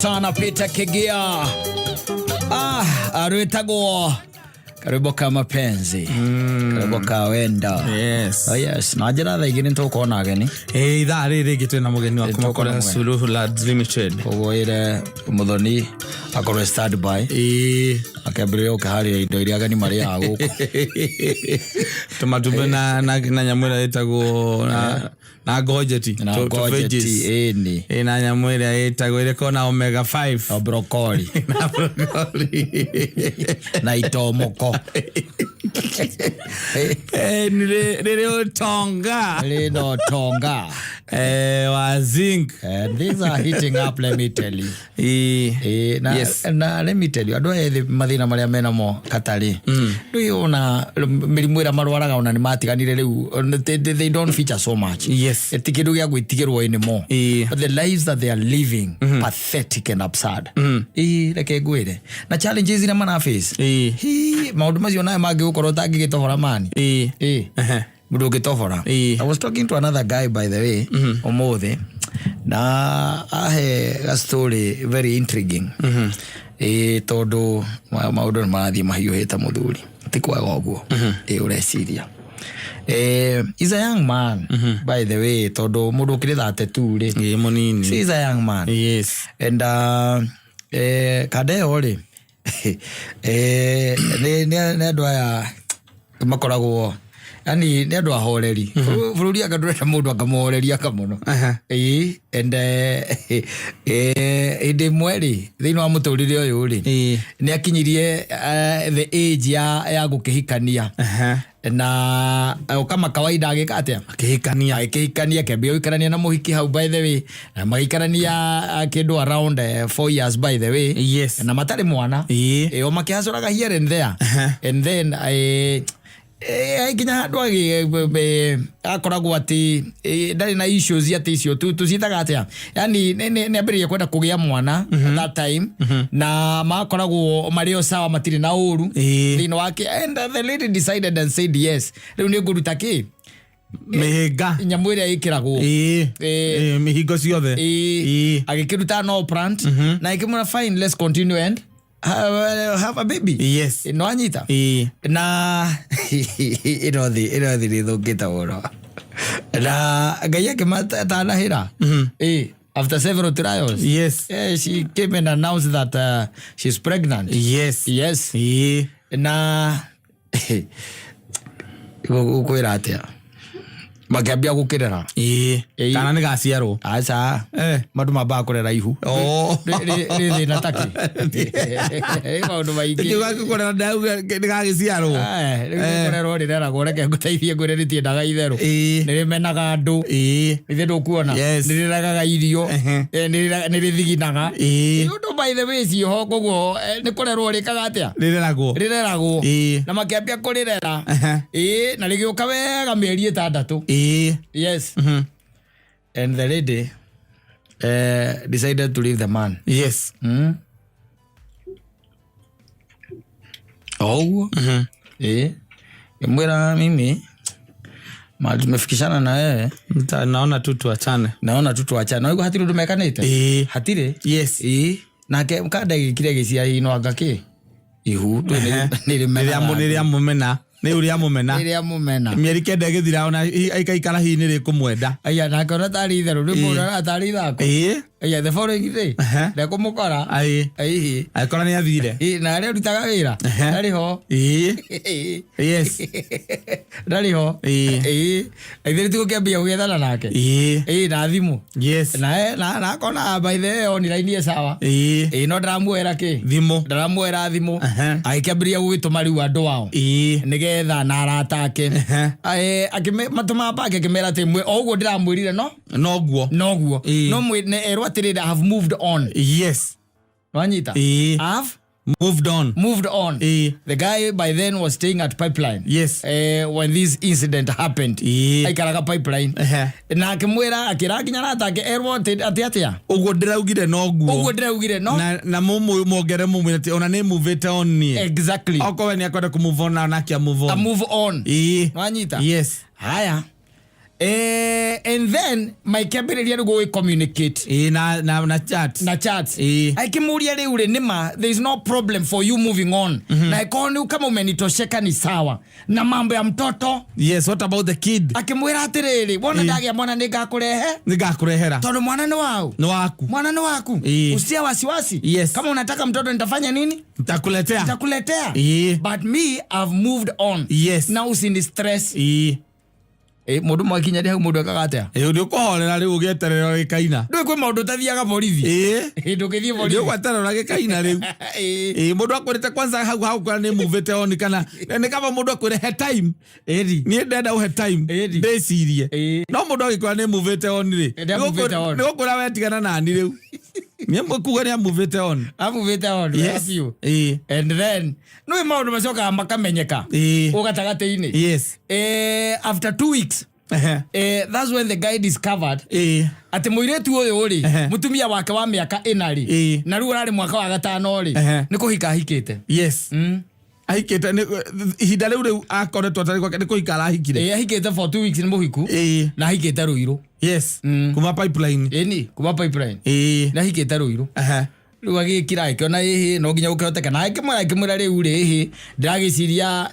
Sana Peter Kigia rwĩtagwo karwĩmbo ka mapenzi, karwĩmbo ka wendo. Yes. Oh, yes, na njĩra thaa igĩrĩ nĩtũgũkorwo na ageni. Ĩ ithaa rĩrĩ rĩngĩ twĩna mũgeni wa kuma Tũkorwo na kũrĩa mũgeni. Suluhu Lads Limited. Koguo ĩre mũthoni akorwo stand by, Ĩ akĩambĩrĩria gũkĩharĩria indo iria ageni marĩaga gũkũ. Tũmatumbĩ na nyamũ ĩrĩa ĩtagwo na ngojeti. Na ngojeti, ĩni. Ĩ na nyamũ ĩrĩa ĩtagwo ĩrĩa ĩkoragwo na omega 5. Na brokoli. Na brokoli. Na itomoko. Eh, nĩ rĩ ũtonga. Rĩ na ũtonga. Eh, wa zinc. And these are heating up, let me tell you. Ĩ. Ĩ, na, na let me tell you, andũ aya ethĩ mathĩna marĩa menamo katarĩ rĩu ona mĩrimũ ĩrĩa marwaraga ona nĩ matiganire rĩu, they don't feature so much. Ti kĩndũ gĩa gwĩtigĩrwo anymore. But the lives that they are living, pathetic and absurd. Ĩ, reke ngwĩre na challenges iria maraface. Hi, maũndũ macio nayo mangĩgũkorwo ũtangĩgĩtohora mani. Ĩ. Mũndũ ũngĩtobora. I was talking to another guy, by the way, ũmũthĩ, na ahe ga story very intriguing. Ĩ, tondũ maũndũ nĩ marathiĩ mahiũhĩte, mũthuri, ti kwaga ũguo. Ĩ, ũreciria. Is a young man, by the way, tondũ mũndũ ũkĩrĩ 32 rĩ, Ĩ, mũnini. She is a young man. And kanda ĩyo rĩ, nĩ andũ aya makoragwo, yani nĩ andũ ahoreri. Bũrũri anga ndũrenda mũndũ angamũhoreria anga mũno. Ĩĩ, and hĩndĩ ĩmwe rĩ, thĩinĩ wa mũtũrĩre ũyũ rĩ, nĩ akinyirie the age ya gũkĩhikania, na kama kawaida agĩka atĩa? Akĩhikania. Agĩkĩhikania, akĩambia gũikarania na mũhiki hau, by the way, na magĩikarania kĩndũ around 4 years, by the way, na matarĩ mwana. O makĩhacũraga here and there, and then nginya handũ akoragwo atĩ ndarĩ na issues atĩ icio tũciĩtaga atĩa, yani nĩ ambĩrĩria kwenda kũgĩa mwana at that time, na makoragwo marĩ o sawa, matirĩ na ũru thĩinĩ wake, and the lady decided and said, "Yes, rĩu nĩ ngũruta kĩ?" Mĩhĩnga. Nyamũ ĩrĩa ĩkĩragwo. Ĩ, mĩhingo ciothe. Agĩkĩruta no plant na ĩkĩmwĩra, "Fine, let's continue and have a baby." No anyita. Na ĩrothi rĩthũkĩte mũno, na Ngai akĩmatanahĩra. Ĩ, after several trials, she came and announced that she's pregnant. Yes. Na gũkwĩra atĩa, makĩambia gũkĩrera. Kana nĩ gaciarwo? Aca. Mandũ mambaga kũrera ihu. Rĩ thĩna takĩ rĩ maũndũ maingĩ. Kũrera ndauga nĩ gagĩciarwo. Eh, rĩu nĩ kũrerwo rĩreragwo. Reke ngũteithie ngwĩre, rĩtiendaga itherũ. Nĩ rĩmenaga andũ. Ithe ndũkuona? Yes. Nĩ rĩregaga irio. Nĩ rĩthiginaga. Nĩ ũndũ, by the way, ciĩho koguo nĩ kũrerwo rĩkaga atĩa? Rĩreragwo. Rĩreragwo. Na makĩambia kũrĩrera. Ĩĩ, na rĩgĩũka wega mĩeri 6. Yes, and the lady decided to leave the man. O ũguo. Ĩĩ, ngĩmwĩra, "Mimi mahali tumefikishana na wewe, Naona tu tuachane." Naona tu tuachane. Naigua hatirĩ ũndũ mekanĩte. Hatirĩ. Ĩĩ, nake kanda gĩkire gĩcia ino anga kĩ ihu nĩ rĩmenaga. Nĩ rĩa mũmena, nĩ ũrĩa mũmena. Nĩ rĩa mũmena. Mĩeri 9 ĩgĩthira, ona ikaikara hihi nĩ rĩkũmwenda. Aya, nake ona tarĩ itherũ rĩ, mũndũ tarĩ ithako. Aya, the following day ndekũmũkora. Aihi. Agĩkora nĩ athire. Ĩ, na arĩa ũrutaga wĩra ndarĩ ho. Ndarĩ ho. Ĩĩ, ithuĩ tigũkĩambia gũgĩethana nake. Ĩĩ, na thimũ. Na akona, by the way, online ĩ sawa. Ĩĩ, no ndaramuoera kĩ? Thimũ. Ndaramuoera thimũ. Agĩkĩambĩrĩria gũgĩtũma rĩu andũ ao nĩgetha na arata ake. Akĩmatũma bake, akĩmera atĩ o ũguo ndĩramwĩrire no Noguo. Noguo. No erwo atĩrĩrĩ, "I have moved on." Wanyita? I have moved on. Moved on. The guy by then was staying at Pipeline when this incident happened. Aikaraga Pipeline. Na akĩmwĩra, akĩra nginya arata ake erwo atĩ atĩa? Ũguo ndĩraugire noguo. Ũguo ndĩraugire no. Na muongere mumwĩre atĩ ona nĩ movĩte on niĩ. Okorwo we nĩ akwenda kũ move on, na nake a move A on. move on. Wanyita? Yes. Haya. And then maikĩambĩrĩria rĩu gũgĩ communicate. Ĩĩ, na chat. Na chat. Ĩĩ. Akĩmũria rĩu rĩ, nĩma there is no problem for you moving on, na ĩkorwo nĩ kama umenitosheka ni sawa, na mambo ya mtoto? Yes, what about the kid? Akĩmwĩra atĩrĩrĩ, wona ndagĩa mwana nĩ ngakũrehe. Nĩ ngakũrehera. Tondũ mwana nĩ wau. Nĩ waku. Mwana nĩ waku. Usitie wasiwasi. Kama unataka mtoto nitafanya nini? Nitakuletea. Nitakuletea. But me, I've moved on. Na usini stress. Mũndũ mwakinya hau mũndũ ekaga atĩa? Ĩĩ, nĩ ũkũhorera rĩu ũgĩeterera gĩkaina. Ndũĩ kwĩ maũndũ ũtathiaga borithi. Ndũngĩthiĩ Nĩ borithi. ũgweterera gĩkaina rĩu. Ĩĩ, mũndũ akwĩrĩte kwanza hau hau kwĩra nĩ movete on, kana nĩ kaba mũndũ akwĩre he time. Niĩ ndenda ũhe time. Ndĩcirie. No mũndũ agĩkwĩra nĩ movete on rĩ, Nĩ movete on. nĩ gũkwĩra wetigana nani rĩu. Niĩ kuga nĩ amuvĩte on. Amuvĩte on. Biũ. And then nĩ maũndũ macokaga makamenyeka o gatagatĩ-inĩ. After 2 weeks, that's when the guy discovered atĩ mũirĩtu ũyũ rĩ, mũtumia wake wa mĩaka 4 rĩ, na rĩu ũrarĩ mwaka wa 5 rĩ, nĩ kũhika ahikĩte. Ahikĩte ihinda rĩu akoretwo atarĩ gwake nĩ kũhika arahikire. Ĩĩ, ahikĩte for 2 weeks nĩ mũhiku. Na ahikĩte Rũirũ. Kuma Pipeline. Ĩni, kuma Pipeline. Nĩ ahikĩte Rũirũ. Rĩu agĩkira akĩona ĩhĩ no nginya gũkĩhoteka, na akĩmwĩra rĩu rĩ, ĩhĩ ndĩragĩciria,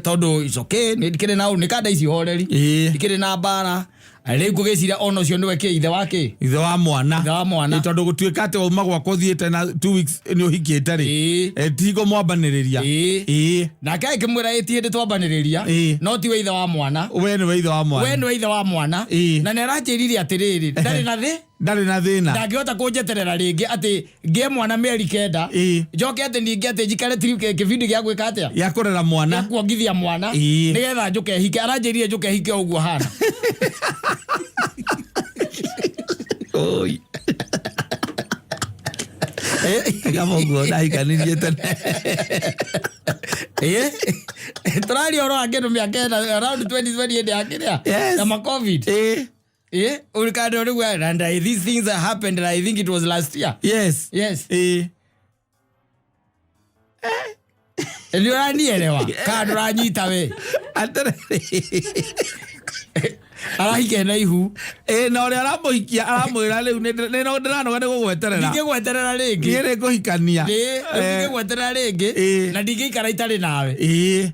tondũ it's okay, nĩ ndikĩrĩ na nĩ kanda ici horeri, ndikĩrĩ na mbara rĩu, ngũgĩciria ona ũcio nĩwe kĩ ithe wa kĩ. Ithe wa mwana. Ithe wa mwana. Ĩ, tondũ gũtuĩka atĩ wauma gwakwa ũthiĩte na 2 weeks nĩ ũhikĩte rĩ, tigo mwambanĩrĩria. Nake akĩmwĩra ĩ ti hĩndĩ twambanĩrĩria, no tiwe ithe wa mwana. We nĩwe ithe wa mwana. We nĩwe ithe wa mwana. Na nĩ aranjĩrire atĩrĩrĩ, ndarĩ na thĩ, Ndarĩ na thĩna. Ndangĩhota kũnjeterera rĩngĩ atĩ ngĩe mwana mĩeri 9, njoke atĩ ningĩ atĩ njikare kĩbindi gĩa gwĩka atĩa? Gĩa kũrera mwana. Gĩa kuongithia mwana. Nĩgetha njũke hike, aranjĩrire njũke hike o ũguo hana. Oi. Kama ũguo ndahikanirie tene. Tũraria ũhoro wa kĩndũ mĩaka 4, around 2020, hĩndĩ ya kĩrĩa ya ma COVID. Ũrikando rĩu, and these things that happened, and I think it was last year. Yes. Nĩ ũranielewa kana ndũranyita we? Atĩrĩrĩ. Arahike na ihu. Ĩĩ, na ũrĩa aramũhikia aramwĩra rĩu nĩ ndĩranoga nĩ gũgweterera. Ndingĩgweterera rĩngĩ. Niĩ nĩ ngũhikania. Ndingĩgweterera rĩngĩ. Na ndingĩikara itarĩ nawe. Ĩĩ,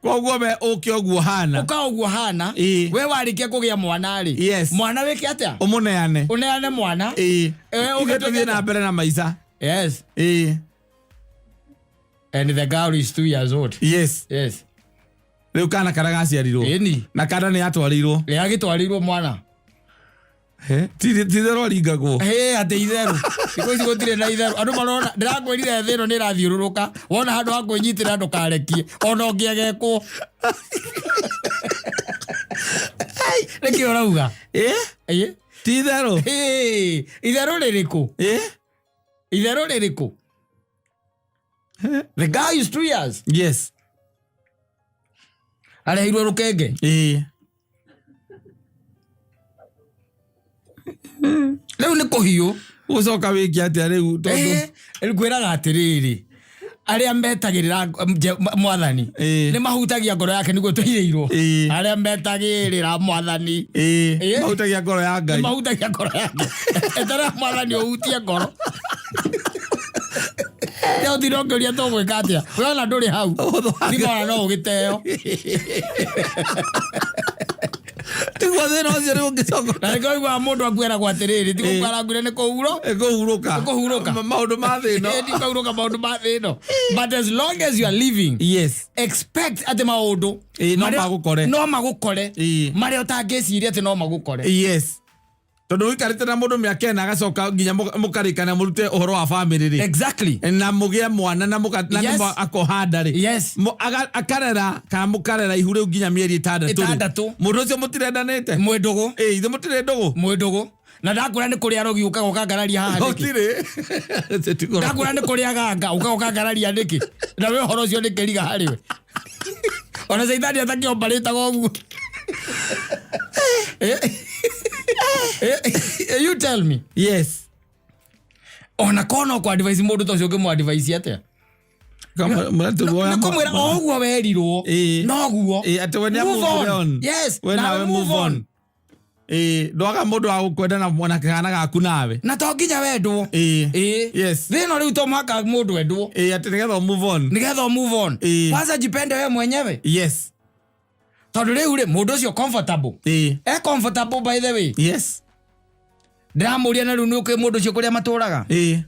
koguo we ũke ũguo hana. Ũka ũguo hana. We warĩkia kũgĩa mwana rĩ, mwana wĩke atĩa? Ũmũneane. Ũneane mwana. Ithuĩ Ũgĩtuĩke tũthiĩ na atĩa? mbere na maica. And the girl is 2 years old. Rĩu kana karĩa gaciarirwo na kana nĩ atwarĩirwo. Nĩ agĩtwarĩirwo mwana. Ti itherũ aringagwo. Hĩ, atĩ itherũ? Thikũ ici gũtirĩ na itherũ, andũ marona. Ndĩrakwĩrire thĩ ĩno nĩ ĩrathiũrũrũka, wona handũ ha kwĩnyitĩra ndũkarekie ona ũngĩegekwo. Nĩkĩ ũrauga? Ĩ? Ti itherũ. Ĩ, itherũ rĩrĩkũ? Itherũ rĩrĩkũ? The guy is 2 years. Areheirwo rũkenge. Rĩu nĩ kũhiũ. Ũcoka wĩke atĩa rĩu tondũ Rĩu ngwĩraga atĩrĩrĩ, arĩa metagĩrĩra mwathani nĩ mahutagia ngoro yake, nĩguo tũirĩirwo. Arĩa metagĩrĩra mwathani Mahutagia ngoro ya nĩ Ngai. Mahutagia ngoro yake. Eterera mwathani ũhutie ngoro. Rĩu ũtinde ũkĩũria tũgwĩka atĩa, we ona ndũrĩ hau. Thima ona no ũgĩteo. Tiguo thĩna ũcio rĩu ũngĩcoka. Na nĩkĩo ũiguaga mũndũ akueragwo atĩrĩrĩ, ti gũkua arakuire, nĩ kũhuro. Kũhurũka. Kũhurũka. Maũndũ ma thĩ ĩno. Ĩ, ti kũhurũka maũndũ ma thĩ ĩno, but as long as you are living, expect atĩ maũndũ Ĩ, no magũkore. No magũkore marĩa ũtangĩciria atĩ no magũkore. Yes, tondũ ũikarĩte na mũndũ mĩaka 4, agacoka nginya mũkarĩkana mũrute ũhoro wa famĩlĩ rĩ, na mũgĩe mwana na na nĩmo akoha nda rĩ, akarera kana mũkarera ihu rĩu nginya mĩeri 6 rĩ. 6. Mũndũ ũcio mũtirendanĩte. Mwĩ ndũgũ. Ĩ, ithe mũtirĩ ndũgũ. Mwĩ ndũgũ, na ndakwĩra nĩ kũrĩa rogi ũkaga ũkangararia haha nĩkĩ? Gũtirĩ. Ndakwĩra nĩ kũrĩa ganga ũkaga ũkangararia nĩkĩ? Na we ũhoro ũcio nĩ kĩriga harĩ we, ona caitani atakĩombarĩtaga ũguo. You tell me. Ona korwo no kwa advice mũndũ ta ũcio, ũngĩmũ advice atĩa? Nĩ kũmwĩra o ũguo werirwo. Ĩĩ. Noguo. Ĩĩ, atĩ we nĩ Move amove on. on. Yes, We nawe nawe move move on. on. Ĩĩ, ndwaga mũndũ wa gũkwenda na na kana gaku nawe. Na to nginya wendwo. Ĩĩ. Ĩĩ. Yes. Thĩna rĩu to mũhaka mũndũ endwo. Ĩĩ, atĩ nĩgetha ũ move on. Nĩgetha ũ move on. Ĩĩ. Kwanza jipende wewe mwenyewe. Yes. Tondũ rĩu rĩ mũndũ ũcio comfortable. Ĩĩ. E comfortable by the way. Yes. Ndĩramũria na rĩu nĩ ũkĩ mũndũ ũcio kũrĩa matũraga. Ĩĩ.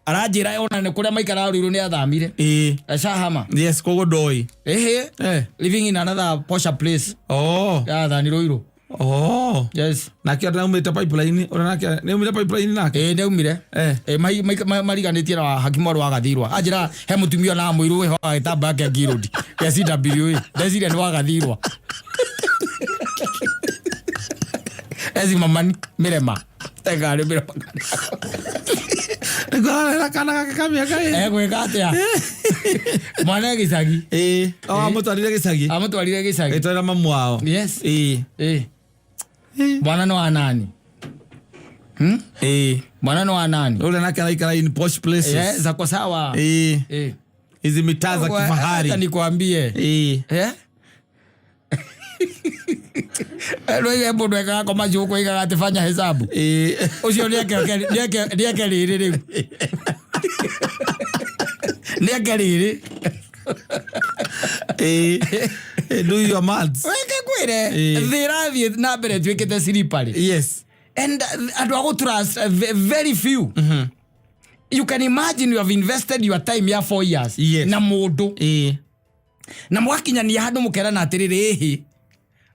Aranjĩra ona nĩ kũrĩa maikaraga rĩu nĩ athamire. Ĩĩ. Ashahama. Yes, koguo ndoĩ. Ehe. Eh. Living in another posher place. Oh. Yathani Ruiru. Oh. Yes. Nake araumĩte pipeline, ũrĩa nake nĩaumĩte pipeline nake. Ĩĩ nĩaumire. Eh. Ĩ mariganĩtie na hakimu wa Wagathirwa. Anjĩra he mũtumia na mũirũ wĩho gĩtambaya kĩa Ngirũndi kĩa CWA. Ndeciria nĩ Wagathirwa. Eci mamani mĩrema. Tegarĩ mĩrema. Nĩguo ararera kana gake ka mĩaka ĩrĩ. Egwĩka atĩa? Mwana e gĩcagi. Ĩĩ. O amũtwarire gĩcagi. Amũtwarire gĩcagi. Agĩtwarĩra mamu wao. Yes. Ĩĩ. Ĩĩ. Mwana nĩ wa nani? Ĩĩ. Mwana nĩ wa nani? Ũrĩa nake araikara in posh places. Eh, zako sawa. Ĩĩ. Ĩĩ. Hizi mitaa za Acha kifahari. nikwambie. Ĩĩ. Eh? Rwige mũndũ ekaga koma cuku igaga atĩ fanya hesabu. Ĩĩ. Ũcio nĩeke rĩrĩ rĩu. Nĩeke rĩrĩ. Ĩĩ. Do your maths. Reke ngwĩre Ĩĩ. thĩ ĩrathiĩ na mbere ĩtuĩkĩte slippery. Yes. And andũ a gũtrust very few. You can imagine you have invested your time ya 4 years Yes. na mũndũ Ĩĩ. na mũgakinyania handũ mũkerana atĩrĩrĩ ĩhĩ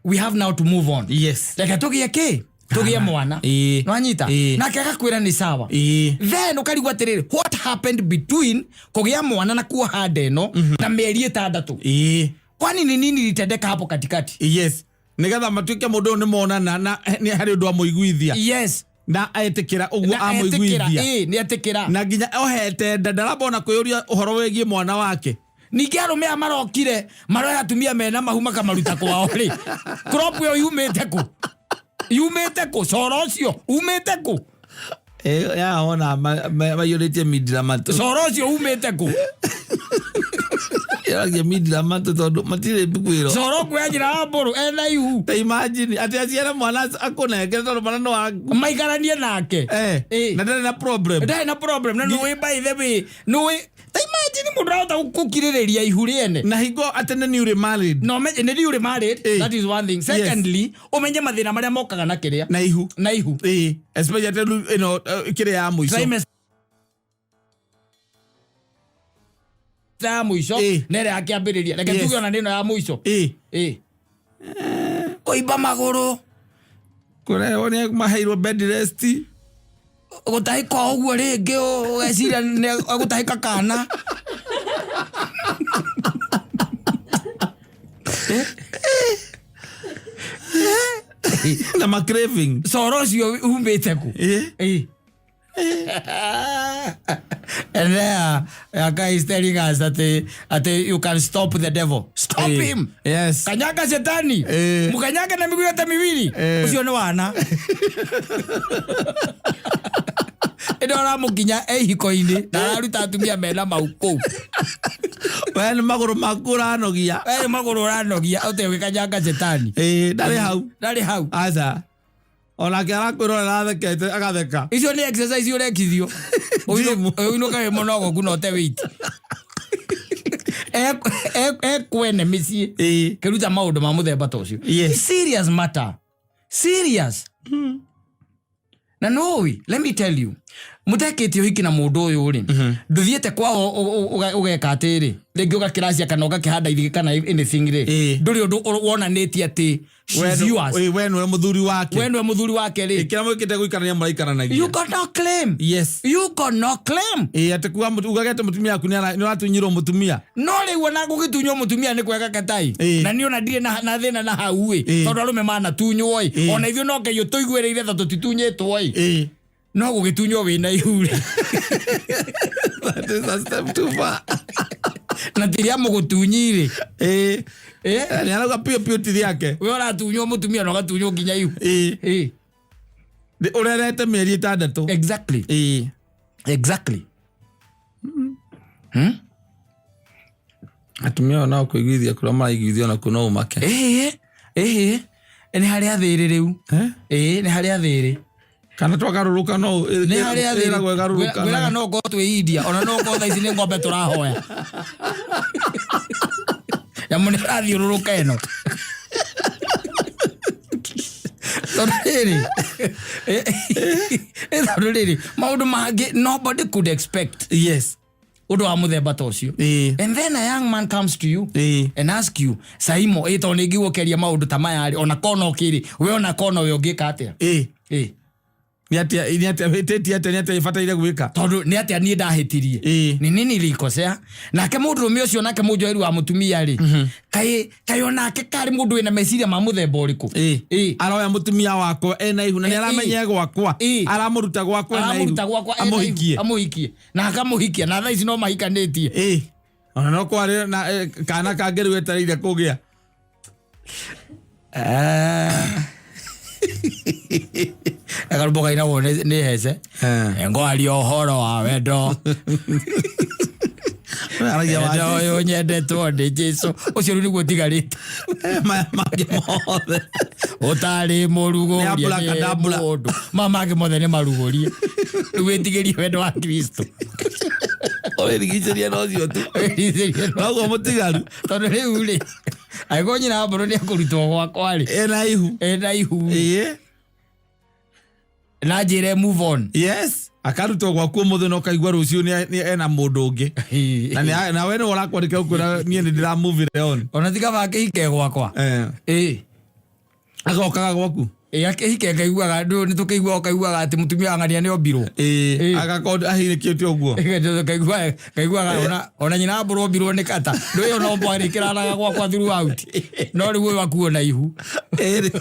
we have now to move on. Yes. Reke tũgĩe kĩ tũgĩe mwana. Ĩĩ. Nwanyita Ĩĩ. nake agakwĩra nĩ sawa. Ĩĩ. Then ũkarigwo atĩrĩrĩ what happened between kũgĩa mwana na kuoha nda ĩno na mĩeri ĩtandatũ. Ĩĩ. Kwani ni nini litendeka hapo katikati? Yes. Nĩgetha matuĩke mũndũ ũyũ nĩmonana na nĩ harĩ ũndũ amũiguithia. Yes. Na etĩkĩra ũguo Na etĩkĩra, amũiguithia. ĩĩ, nĩ etĩkĩra. Na nginya ohete nda ndaramba ona kwĩyũria ũhoro wĩgiĩ mwana wake. Ningĩ arũme aya marokire maroya atumia mena mahu makamaruta kwao rĩ crop ĩyo yumĩte kũ? Yumĩte kũ? Coro ũcio umĩte kũ? Yaona maiyũrĩtie mindira matũ. Coro ũcio umĩte kũ? Yaragia mindira matũ tondũ matirĩ mbuguĩro. Coro kuoya nyina wa mbũrũ ena ihu. Ta imagine atĩ aciare mwana akũnengere tondũ mwana nĩ waku. Maikaranie nake. Eh, Ĩĩ. na ndarĩ na problem. Ndarĩ na problem na nĩũĩ by the way nĩũĩ ta imagine mũndũ arahota gũkirĩrĩria ihu rĩene. Na hingo atĩ nĩ newly married. No menye nĩ newly married. Ĩĩ. That is one thing. Secondly, ũmenye mathĩna marĩa mokaga na kĩrĩa Na ihu. na ihu. Ĩĩ. Especially atĩ rĩu ĩno kĩrĩa ya mũico. Trimester ya mũico Ĩĩ. na ĩrĩa ya kĩambĩrĩria. Reke Yes. tuge ona nĩ ĩno ya mũico. Ĩĩ. Ĩĩ. Kũimba magũrũ. Kũrehwo nĩ maheirwo bed rest. Gũtahĩka o ũguo rĩngĩ ũgeciria nĩ egũtahĩka kana. Na ma craving. Coro ũcio umĩte kũ? Ĩĩ. Ĩĩ. And there, a guy is telling us that you can stop the devil. Stop Ĩĩ. him. Yes. Kanyaga shetani. Ĩĩ. Mukanyage na miguu yote miwili. Ĩĩ. Ũcio nĩ wana. Ĩndĩ ũramũkinya e ihiko-inĩ na araruta atumia mena mau kũu. We nĩ magũrũ maku ũranogia. We nĩ magũrũ ũranogia ũtegũkanyanga shetani. Ĩĩ, ndarĩ hau. Ndarĩ hau. Aca. Onake arakwĩrorera athekete agatheka. Icio nĩ exercise ũrekithio. Gym. Ũinũke wĩ mũnogoku na ũte weight. Ekwene mĩciĩ. Ĩĩ. Kĩruta maũndũ ma mũthemba ta ũcio. Yes. Serious matter. Serious. Na nũĩ, let me tell you, mũtekĩtie ũhiki na mũndũ ũyũ rĩ, ndũthiĩte kwao ũgeka atĩrĩ, rĩngĩ ũgakĩracia kana ũgakĩhanda ithigĩ kana anything rĩ, Ĩĩ. ndũrĩ ũndũ wonanĩtie atĩ she's yours. We nĩwe mũthuri wake. We nĩwe mũthuri wake rĩ. Kĩrĩa mwĩkĩte gũikarania mũraikaranagia. You got no claim. Yes. You got no claim. Ĩĩ, atĩ kuga ugage atĩ mũtumia waku nĩ ũratunyirwo mũtumia. No rĩu ona gũgĩtunywo mũtumia nĩ kwega ketai. Ĩĩ. Na niĩ ona ndirĩ na thĩna na hau ĩ. Ĩĩ. Tondũ arũme manatunywo ĩ. Ĩĩ. Ona ithuĩ no Ngai ũtũiguĩrĩire tha tũtitunyĩtwo ĩ. Ĩĩ. No gũgĩtunywo wĩna ihu rĩ. That is a step too far. Na ti rĩa mũgũtunyi rĩ. Ĩĩ. Ĩĩ. Nĩ arauga piũ piũ ti rĩake. We ũratunywo mũtumia na ũgatunywo nginya ihu. Ĩĩ. Ĩĩ. Ũrerete mĩeri ĩtandatũ. Exactly. Ĩĩ. Exactly. Atumia nao kũiguithia kũrĩa maraiguithio nakuo no ũmake. Ĩĩ, ĩĩ, nĩ harĩa thĩrĩ rĩu. Eh? Ĩĩ, nĩ harĩa thĩrĩ. Kana twagarũrũka no Nĩ harĩa thĩrĩ. ĩragwo ĩgarũrũka. Ngwĩraga no ngorwo twĩ India, ona no ngorwo thaa ici nĩ ng'ombe tũrahoya. Nyamũ nĩ ĩrathiũrũrũka ĩno. Tondũ rĩrĩ, tondũ rĩrĩ, maũndũ mangĩ nobody could expect Yes. ũndũ wa mũthemba ta ũcio. Ĩĩ. And then a young man comes to you Ĩĩ. and ask you, Saimo, ĩ tondũ nĩngĩigua ũkĩaria maũndũ ta maya rĩ, ona kono ũkĩrĩ, we ona kono we ũngĩka atĩa? Ĩĩ. Ĩ. Nĩ atĩa, nĩ atĩa hĩtĩtie atĩa, nĩ atĩa ĩbataire gwĩka? Tondũ nĩ atĩa niĩ ndahĩtirie? Ĩĩ. Nĩ nini nilikosea? Nake mũndũrũme ũcio nake mũnjoheru wa mũtumia rĩ, kaĩ kaĩ onake karĩ mũndũ wĩna meciria ma mũthemba ũrĩkũ? Ĩĩ. Ĩĩ. Aroya mũtumia wakwa ena ihu na nĩ Ĩĩ. aramenya e gwakwa. Ĩĩ. Aramũruta gwakwa ena ihu. Aramũruta gwakwa ena ihu, Amũhikie. amũhikie. Na akamũhikia na thaa ici no mahikanĩtie. Ĩĩ. Ona no kwarĩ na kana kangĩ rĩu etereire kũgĩa. Akarumbo kainagwo nĩ hece. Ngwaria ũhoro wa wendo. Aragia wa Wendo Jesu. ũyũ nyendetwo nĩ Jesu. Ũcio rĩu nĩguo ũtigarĩte. Maya mangĩ mothe. Ũtarĩ mũrugũrie Nĩ nĩ abracadabra. mũndũ. Maya mangĩ mothe nĩ marugũrie. Rĩu wĩtigĩrie wendo wa Kristo. Ũrĩrigicĩria na ũcio tu. Wĩtigĩrie na- Noguo mũtigaru. Tondũ rĩu rĩ, angĩkorwo nyina wa mbũrũ nĩ ekũrutwo gwakwa rĩ, Ena ihu. ena ihu. Ĩĩ. Na njĩre move on. Yes. Akarutwo gwaku ũmũthĩ na ũkaigua rũciũ nĩ ena mũndũ ũngĩ. Na na we nĩwe ũrakwandĩkĩra ũkwĩra niĩ nĩ ndĩramuvire on. Ona ti kaba akĩhike gwakwa. Ĩĩ. Agokaga gwaku. Ĩĩ, akĩhike ngaiguaga, nĩ tũkĩigua ũkaiguaga atĩ mũtumia wa ng'ania nĩ ombirwo. Ĩĩ. Ĩĩ. Agakorwo ahirĩkĩte ũguo. Ngaiguaga ona nyina wa mbũrũ ombirwo nĩ kata. Ndũĩ ona mbwa rĩkĩraraga gwakwa throughout. No rĩu ũyũ akuo na ihu. Ĩĩ.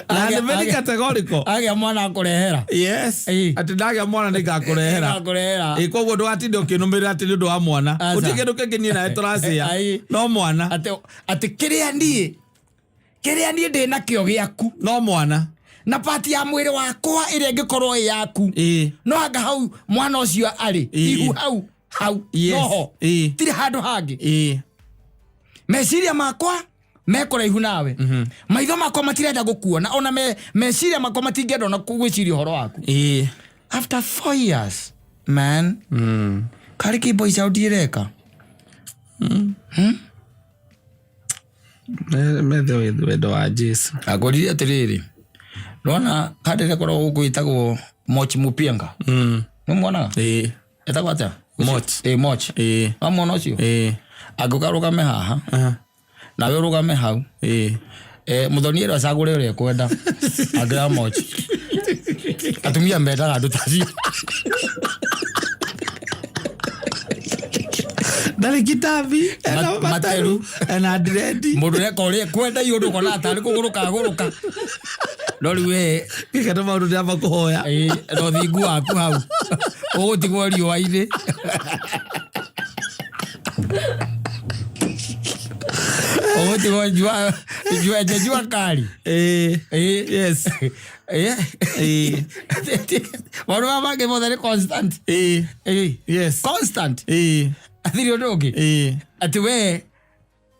Na nĩ very categorical. Agĩa mwana akũrehera. Yes. Ĩĩ. Atĩ ndagĩa mwana nĩ ngakũrehera. Akũrehera. Ĩĩ, koguo ndũgatinde ũkĩnũmĩrĩra atĩ nĩ ũndũ wa mwana. Aca. Gũtirĩ kĩndũ kĩngĩ niĩ nawe tũracĩa. Ai. No mwana. Atĩ kĩrĩa niĩ, kĩrĩa niĩ ndĩ nakĩo gĩaku. No mwana. Na pati ya mwĩrĩ wakwa ĩrĩa ĩngĩkorwo ĩ yaku. Ĩĩ. No anga hau mwana ũcio arĩ. Ĩĩ. Ihu hau, hau. Yes. Noho. Ĩĩ. Tirĩ handũ hangĩ. Ĩĩ. Meciria makwa mekũraihu nawe. Maitho makwa matirenda gũkuona, ona meciria makwa matingĩenda ona gwĩciria ũhoro waku. Ĩĩ. After 4 years, man. Karĩ kĩ boy child ĩreka? Methe wendo wa Jesu. Akorire atĩrĩrĩ, nĩwona kandĩ ĩrĩa ĩkoragwo gũkũ ĩtagwo Moch Mupienga. Nĩũmuonaga? Ĩĩ. Ĩtagwo atĩa? Moch. Ĩĩ, Moch. Ĩĩ. Wamwona ũcio? Ĩĩ. Angĩũka arũgame haha, nawe ũrũgame hau. Ĩĩ. Mũthoni ĩrĩa acagũre ũrĩa ekwenda. Angĩoya Moch. Atumia mendaga andũ ta acio. Ndarĩ kitabi, ena Materu. materu, ena ndiredi. Mũndũ ũreka ũrĩa ekwenda iũndũ ũkona tarĩ kũgũrũka agũrũka. No rĩu we, Gĩkĩ nĩ maũndũ ndĩramba kũhoya. ĩĩ, na ũthingu waku hau. Ũgũtigwo riũa-inĩ. Ũgũtigwo jua, jua, jua, jua kali. Ĩĩ. Ĩĩ. Yes. Ĩĩ. Ĩĩ. Maũndũ maya mangĩ mothe nĩ constant. Ĩĩ. Ĩĩ. Yes. Constant. Ĩĩ. Athiri ũndũ ũngĩ. Ĩĩ. Atĩ we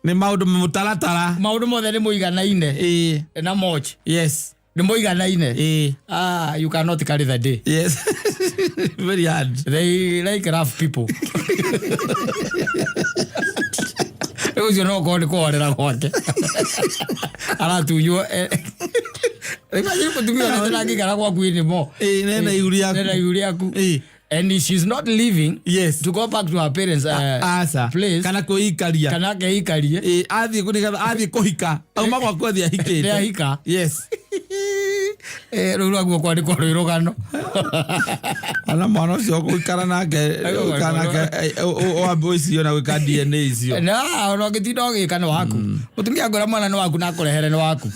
Nĩ maũndũ mũtaratara. Maũndũ mothe nĩ mũiganaine. Ĩĩ. Na Moch. Yes. Nĩ mũiganaine. Ĩĩ. You cannot carry the day. Yes. Very hard. They like rough people. Rĩu ũcio no ũkorwo nĩ kũhorera gwake. Aratunywo, Imagine mũtumia ũrĩa ndangĩikara gwaku anymore. Ĩĩ, nena ihu rĩaku. Nena ihu rĩaku. Ĩĩ. And she's not leaving Yes. to go back to her parents, Aca. place. Kana kwĩikaria. Kana akeikarie. Ĩĩ, athiĩ kũ-, nĩgetha athiĩ kũhika. Auma gwaku athiĩ ahikĩte. Nĩ ahika. Yes. Rũu rwaguo kwandĩkwo rwĩ rũgano. Ana mwana ũcio ũgũikara nake, ũgũikara nake, wambe ũcirio na gwĩka DNA icio. Na, ona ũngĩtinda ũgĩka nĩ waku. Mũtumia ngwĩra mwana nĩ waku na akũrehere nĩ waku.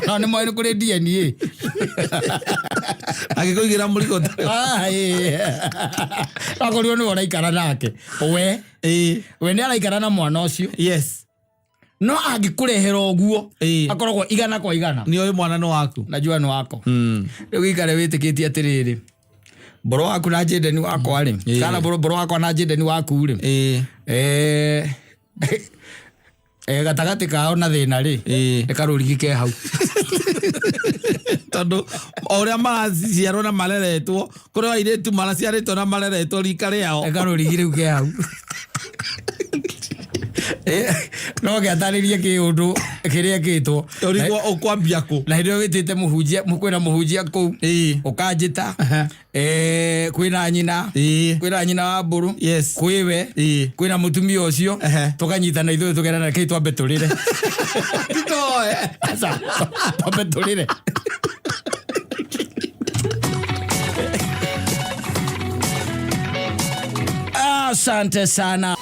Ona nĩ moĩ nĩ kũrĩ DNA. Angĩkũigĩra mũrigo ũtarĩ. Ah, ĩĩ. Akorirwo nĩwe ũraikara nake. We. Ĩĩ. We nĩ araikara na mwana ũcio. Yes. No angĩkũrehera ũguo, Ĩĩ. akoragwo igana kwa igana. Nĩ ũĩ mwana nĩ waku. Najua nĩ wako. Rĩu gĩikare wĩtĩkĩtie atĩrĩrĩ, Mboro waku na Jayden wakwa rĩ, kana mboro wakwa na Jayden waku rĩ, gatagatĩ kao na thĩna rĩ, nĩ karũrigi ke hau. Tondũ o ũrĩa maraciarwo na mareretwo, kũrĩ airĩtu maraciarĩtwo na mareretwo rika rĩao. Nĩ karũrigi rĩu ke hau. No gĩatarĩrie kĩũndũ kĩrĩa kĩtwo. Ũrigwo ũkwambia kũ. Na hĩndĩ ĩyo wĩtĩte mũhunjia, kwĩna mũhunjia kũu, ũkanjĩta, kwĩna nyina, kwĩna nyina wa mbũrũ, kwĩwe, kwĩna mũtumia ũcio, tũkanyitana ithuĩ tũgerana, rekei twambe tũrĩre. Titoe. Aca, twambe tũrĩre. Asante sana.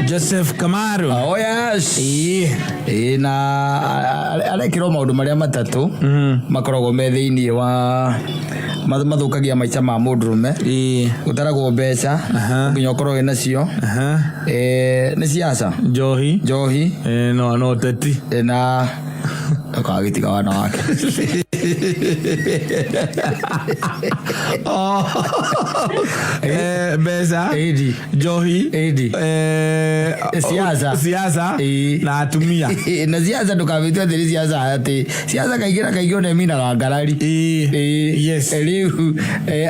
Joseph Kamaru. Oh yes. Na arekirwo maũndũ marĩa matatũ makoragwo me thĩinĩ wa mathũkagia maica ma mũndũrũme. Gũtaragwo mbeca, nginya ũkorwo wĩ nacio. Nĩ siasa. Njohi. Njohi. No teti. Na ũkagĩtiga wana wake. Mbeca. Ĩndi. Njohi. Ĩndi. Siasa. Siasa. Na atumia. Na siasa ndũkamĩtue atĩ nĩ siasa, atĩ siasa kaingĩ na kaingĩ ona ĩminaga ngarari. Rĩu,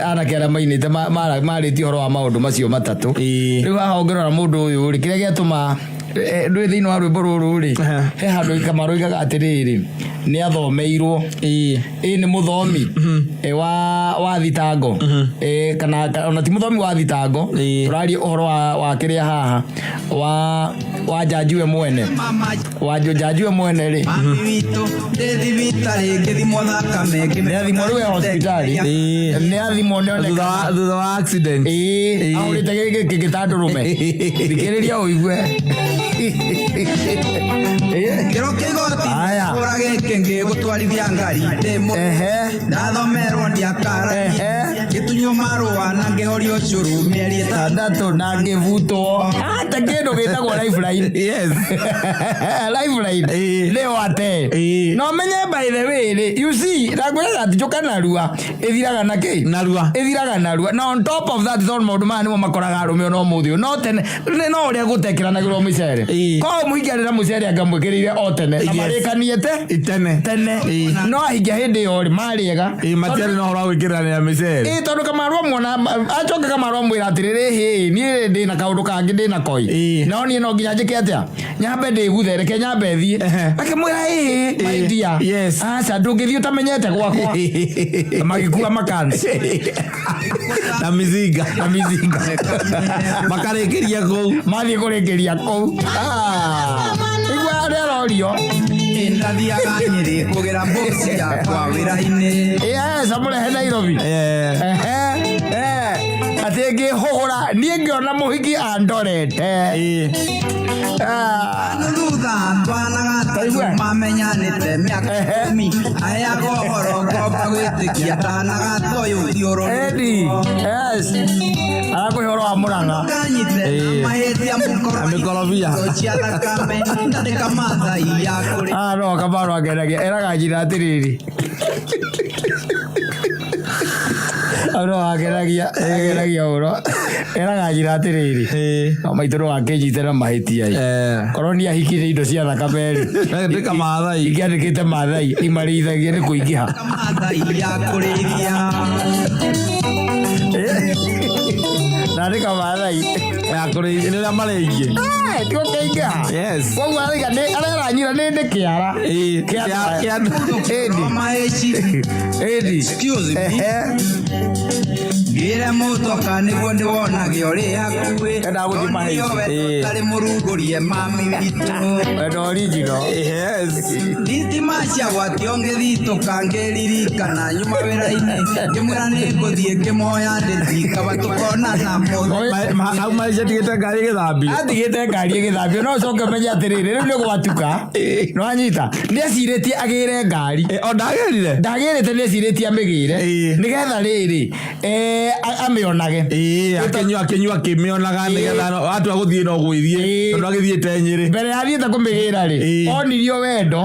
anake arĩa mainĩte marĩtie ũhoro wa maũndũ macio matatũ. Rĩu haha ũngĩrora mũndũ ũyũ rĩ, kĩrĩa gĩatũma, ndũĩ thĩinĩ wa rwĩmbo rũrũ rĩ, he handũ Kamaru oigaga atĩrĩrĩ, nĩ athomeirwo. Nĩ mũthomi. Wa thitango. Kana ona ti mũthomi wa thitango. Tũraria ũhoro wa kĩrĩa haha, wa njanji we mwene. Wa njanji we mwene rĩ. Mami witũ, ndĩ thibitarĩ ngĩthimwo thakame, ngĩmenya Nĩ athimwo rĩu e hospitalĩ. Nĩ athimwo nĩ oneka. Thutha wa accident. Ahũrĩte gĩtandũrũme. Thikĩrĩria ũigue. Kĩro kĩgoti, Aya. kũra gĩkĩ ngĩgũtwarithia ngari, ndĩ mũ- Ndathomerwo ndiakara. Ngĩtunywo marũa na ngĩhorio cũrũ mĩeri ĩtandatũ na ngĩbutwo. Ate kĩndũ gĩtagwo lifeline. Yes. Lifeline. Nĩyo ate. No menye by the way rĩ, you see, ndakwĩraga atĩ njũka narua ĩthiraga na kĩ? Narua. Ĩthiraga narua. Na on top of that, tondũ maũndũ maya nĩmo makoraga arũme ona ũmũthĩ ũyũ. No tene, nĩ no ũrĩa gũtekĩranagĩrwo mĩcere. Korwo mũingĩ arĩ na mũcere angamwĩkĩrĩire o tene. Na marĩkanĩte Tene. tene. No ahingia hĩndĩ ĩyo rĩ, marĩ ega. Matiarĩ na ũhoro wa gwĩkĩranĩra mĩcere. Tondũ Kamaru amuona, acoka Kamaru amwĩra atĩrĩrĩ, hĩ, niĩ ndĩ na kaũndũ kangĩ ndĩ na koi. No niĩ no nginya njĩke atĩa? Nyambe ndĩguthe, reke nyambe thiĩ. Akĩmwĩra, my dear. Aca, ndũngĩthiĩ ũtamenyete gwakwa. Magĩkua makansi. Na mizinga. Na mizinga. Makarĩkĩria kũu. Mathiĩ kũrĩkĩria kũu. Igua arĩa arorio. Ndathiaga Nyĩrĩ kũgĩra mboci yakwa wĩra-inĩ. Yes, amũrehe Nairobi. Atĩ ngĩhũgũra, niĩ ngĩona mũhiki andorete. Thutha twanaga Taigua. mamenyanĩte mĩaka ikũmi. Aheaga ũhoro ngomba gwĩtĩkia tanaga toyũ thiũrũrũko. Eddie, yes. Arakũhe ũhoro wa Mũrang'a. Kanyite na mahĩtia mũkoro- Na mĩkorobia. cia thakame, ndandĩka Maathai ya kũrĩ. No, Kamaru akenagia. Eraga nyina atĩrĩrĩ. No, akenagia ũhoro. Eraga nyina atĩrĩrĩ. No maitũ no akĩnyite na mahĩtia ĩ. Korwo nĩ ahikire indo cia thakame rĩ. Ndĩka Maathai. Ingĩandĩkĩte Maathai, imarĩithagie nĩ kũingĩha. Maathai ya kũrĩithia. Nandĩka Maathai. Ya kũrĩithia, nĩ ũrĩa marĩ aingĩ. Tio kĩingĩha. Yes. Koguo araiga nĩ, arera nyina nĩ ndĩ kĩara. Kĩa Kĩa- Ĩndi. Ĩndi. Excuse me. Ngĩre mũtoka nĩguo ndĩwonage ũrĩ hakuhĩ. Endaga gũthiĩ mahĩtia. Tondũ nĩwe ũtarĩ mũrugũrie mami witũ. Wendo original. Yes. Thitima cia gwatio ngĩthitũka ngĩririkana nyuma wĩra-inĩ. Ngĩmwĩra nĩ ngũthiĩ ngĩmũhoya ndĩthi kaba tũkonana mũthenya. Hau maica atigĩte ngari ĩgĩthambio. Atigĩte ngari ĩgĩthambio, no ũcoke ũmenye atĩrĩrĩ, rĩu nĩ gwatuka. Nĩ wanyita? Nĩ ecirĩtie agĩre ngari. O ndagĩrire? Ndagĩrĩte, nĩ ecirĩtie amĩgĩre. Nĩgetha rĩrĩ, amĩonage. Akĩnyua akĩmĩonaga nĩgetha atua gũthiĩ no gwĩthiĩ, tondũ agĩthiĩte Nyĩrĩ. Mbere ya athiĩte kũmĩgĩra rĩ, onirio wendo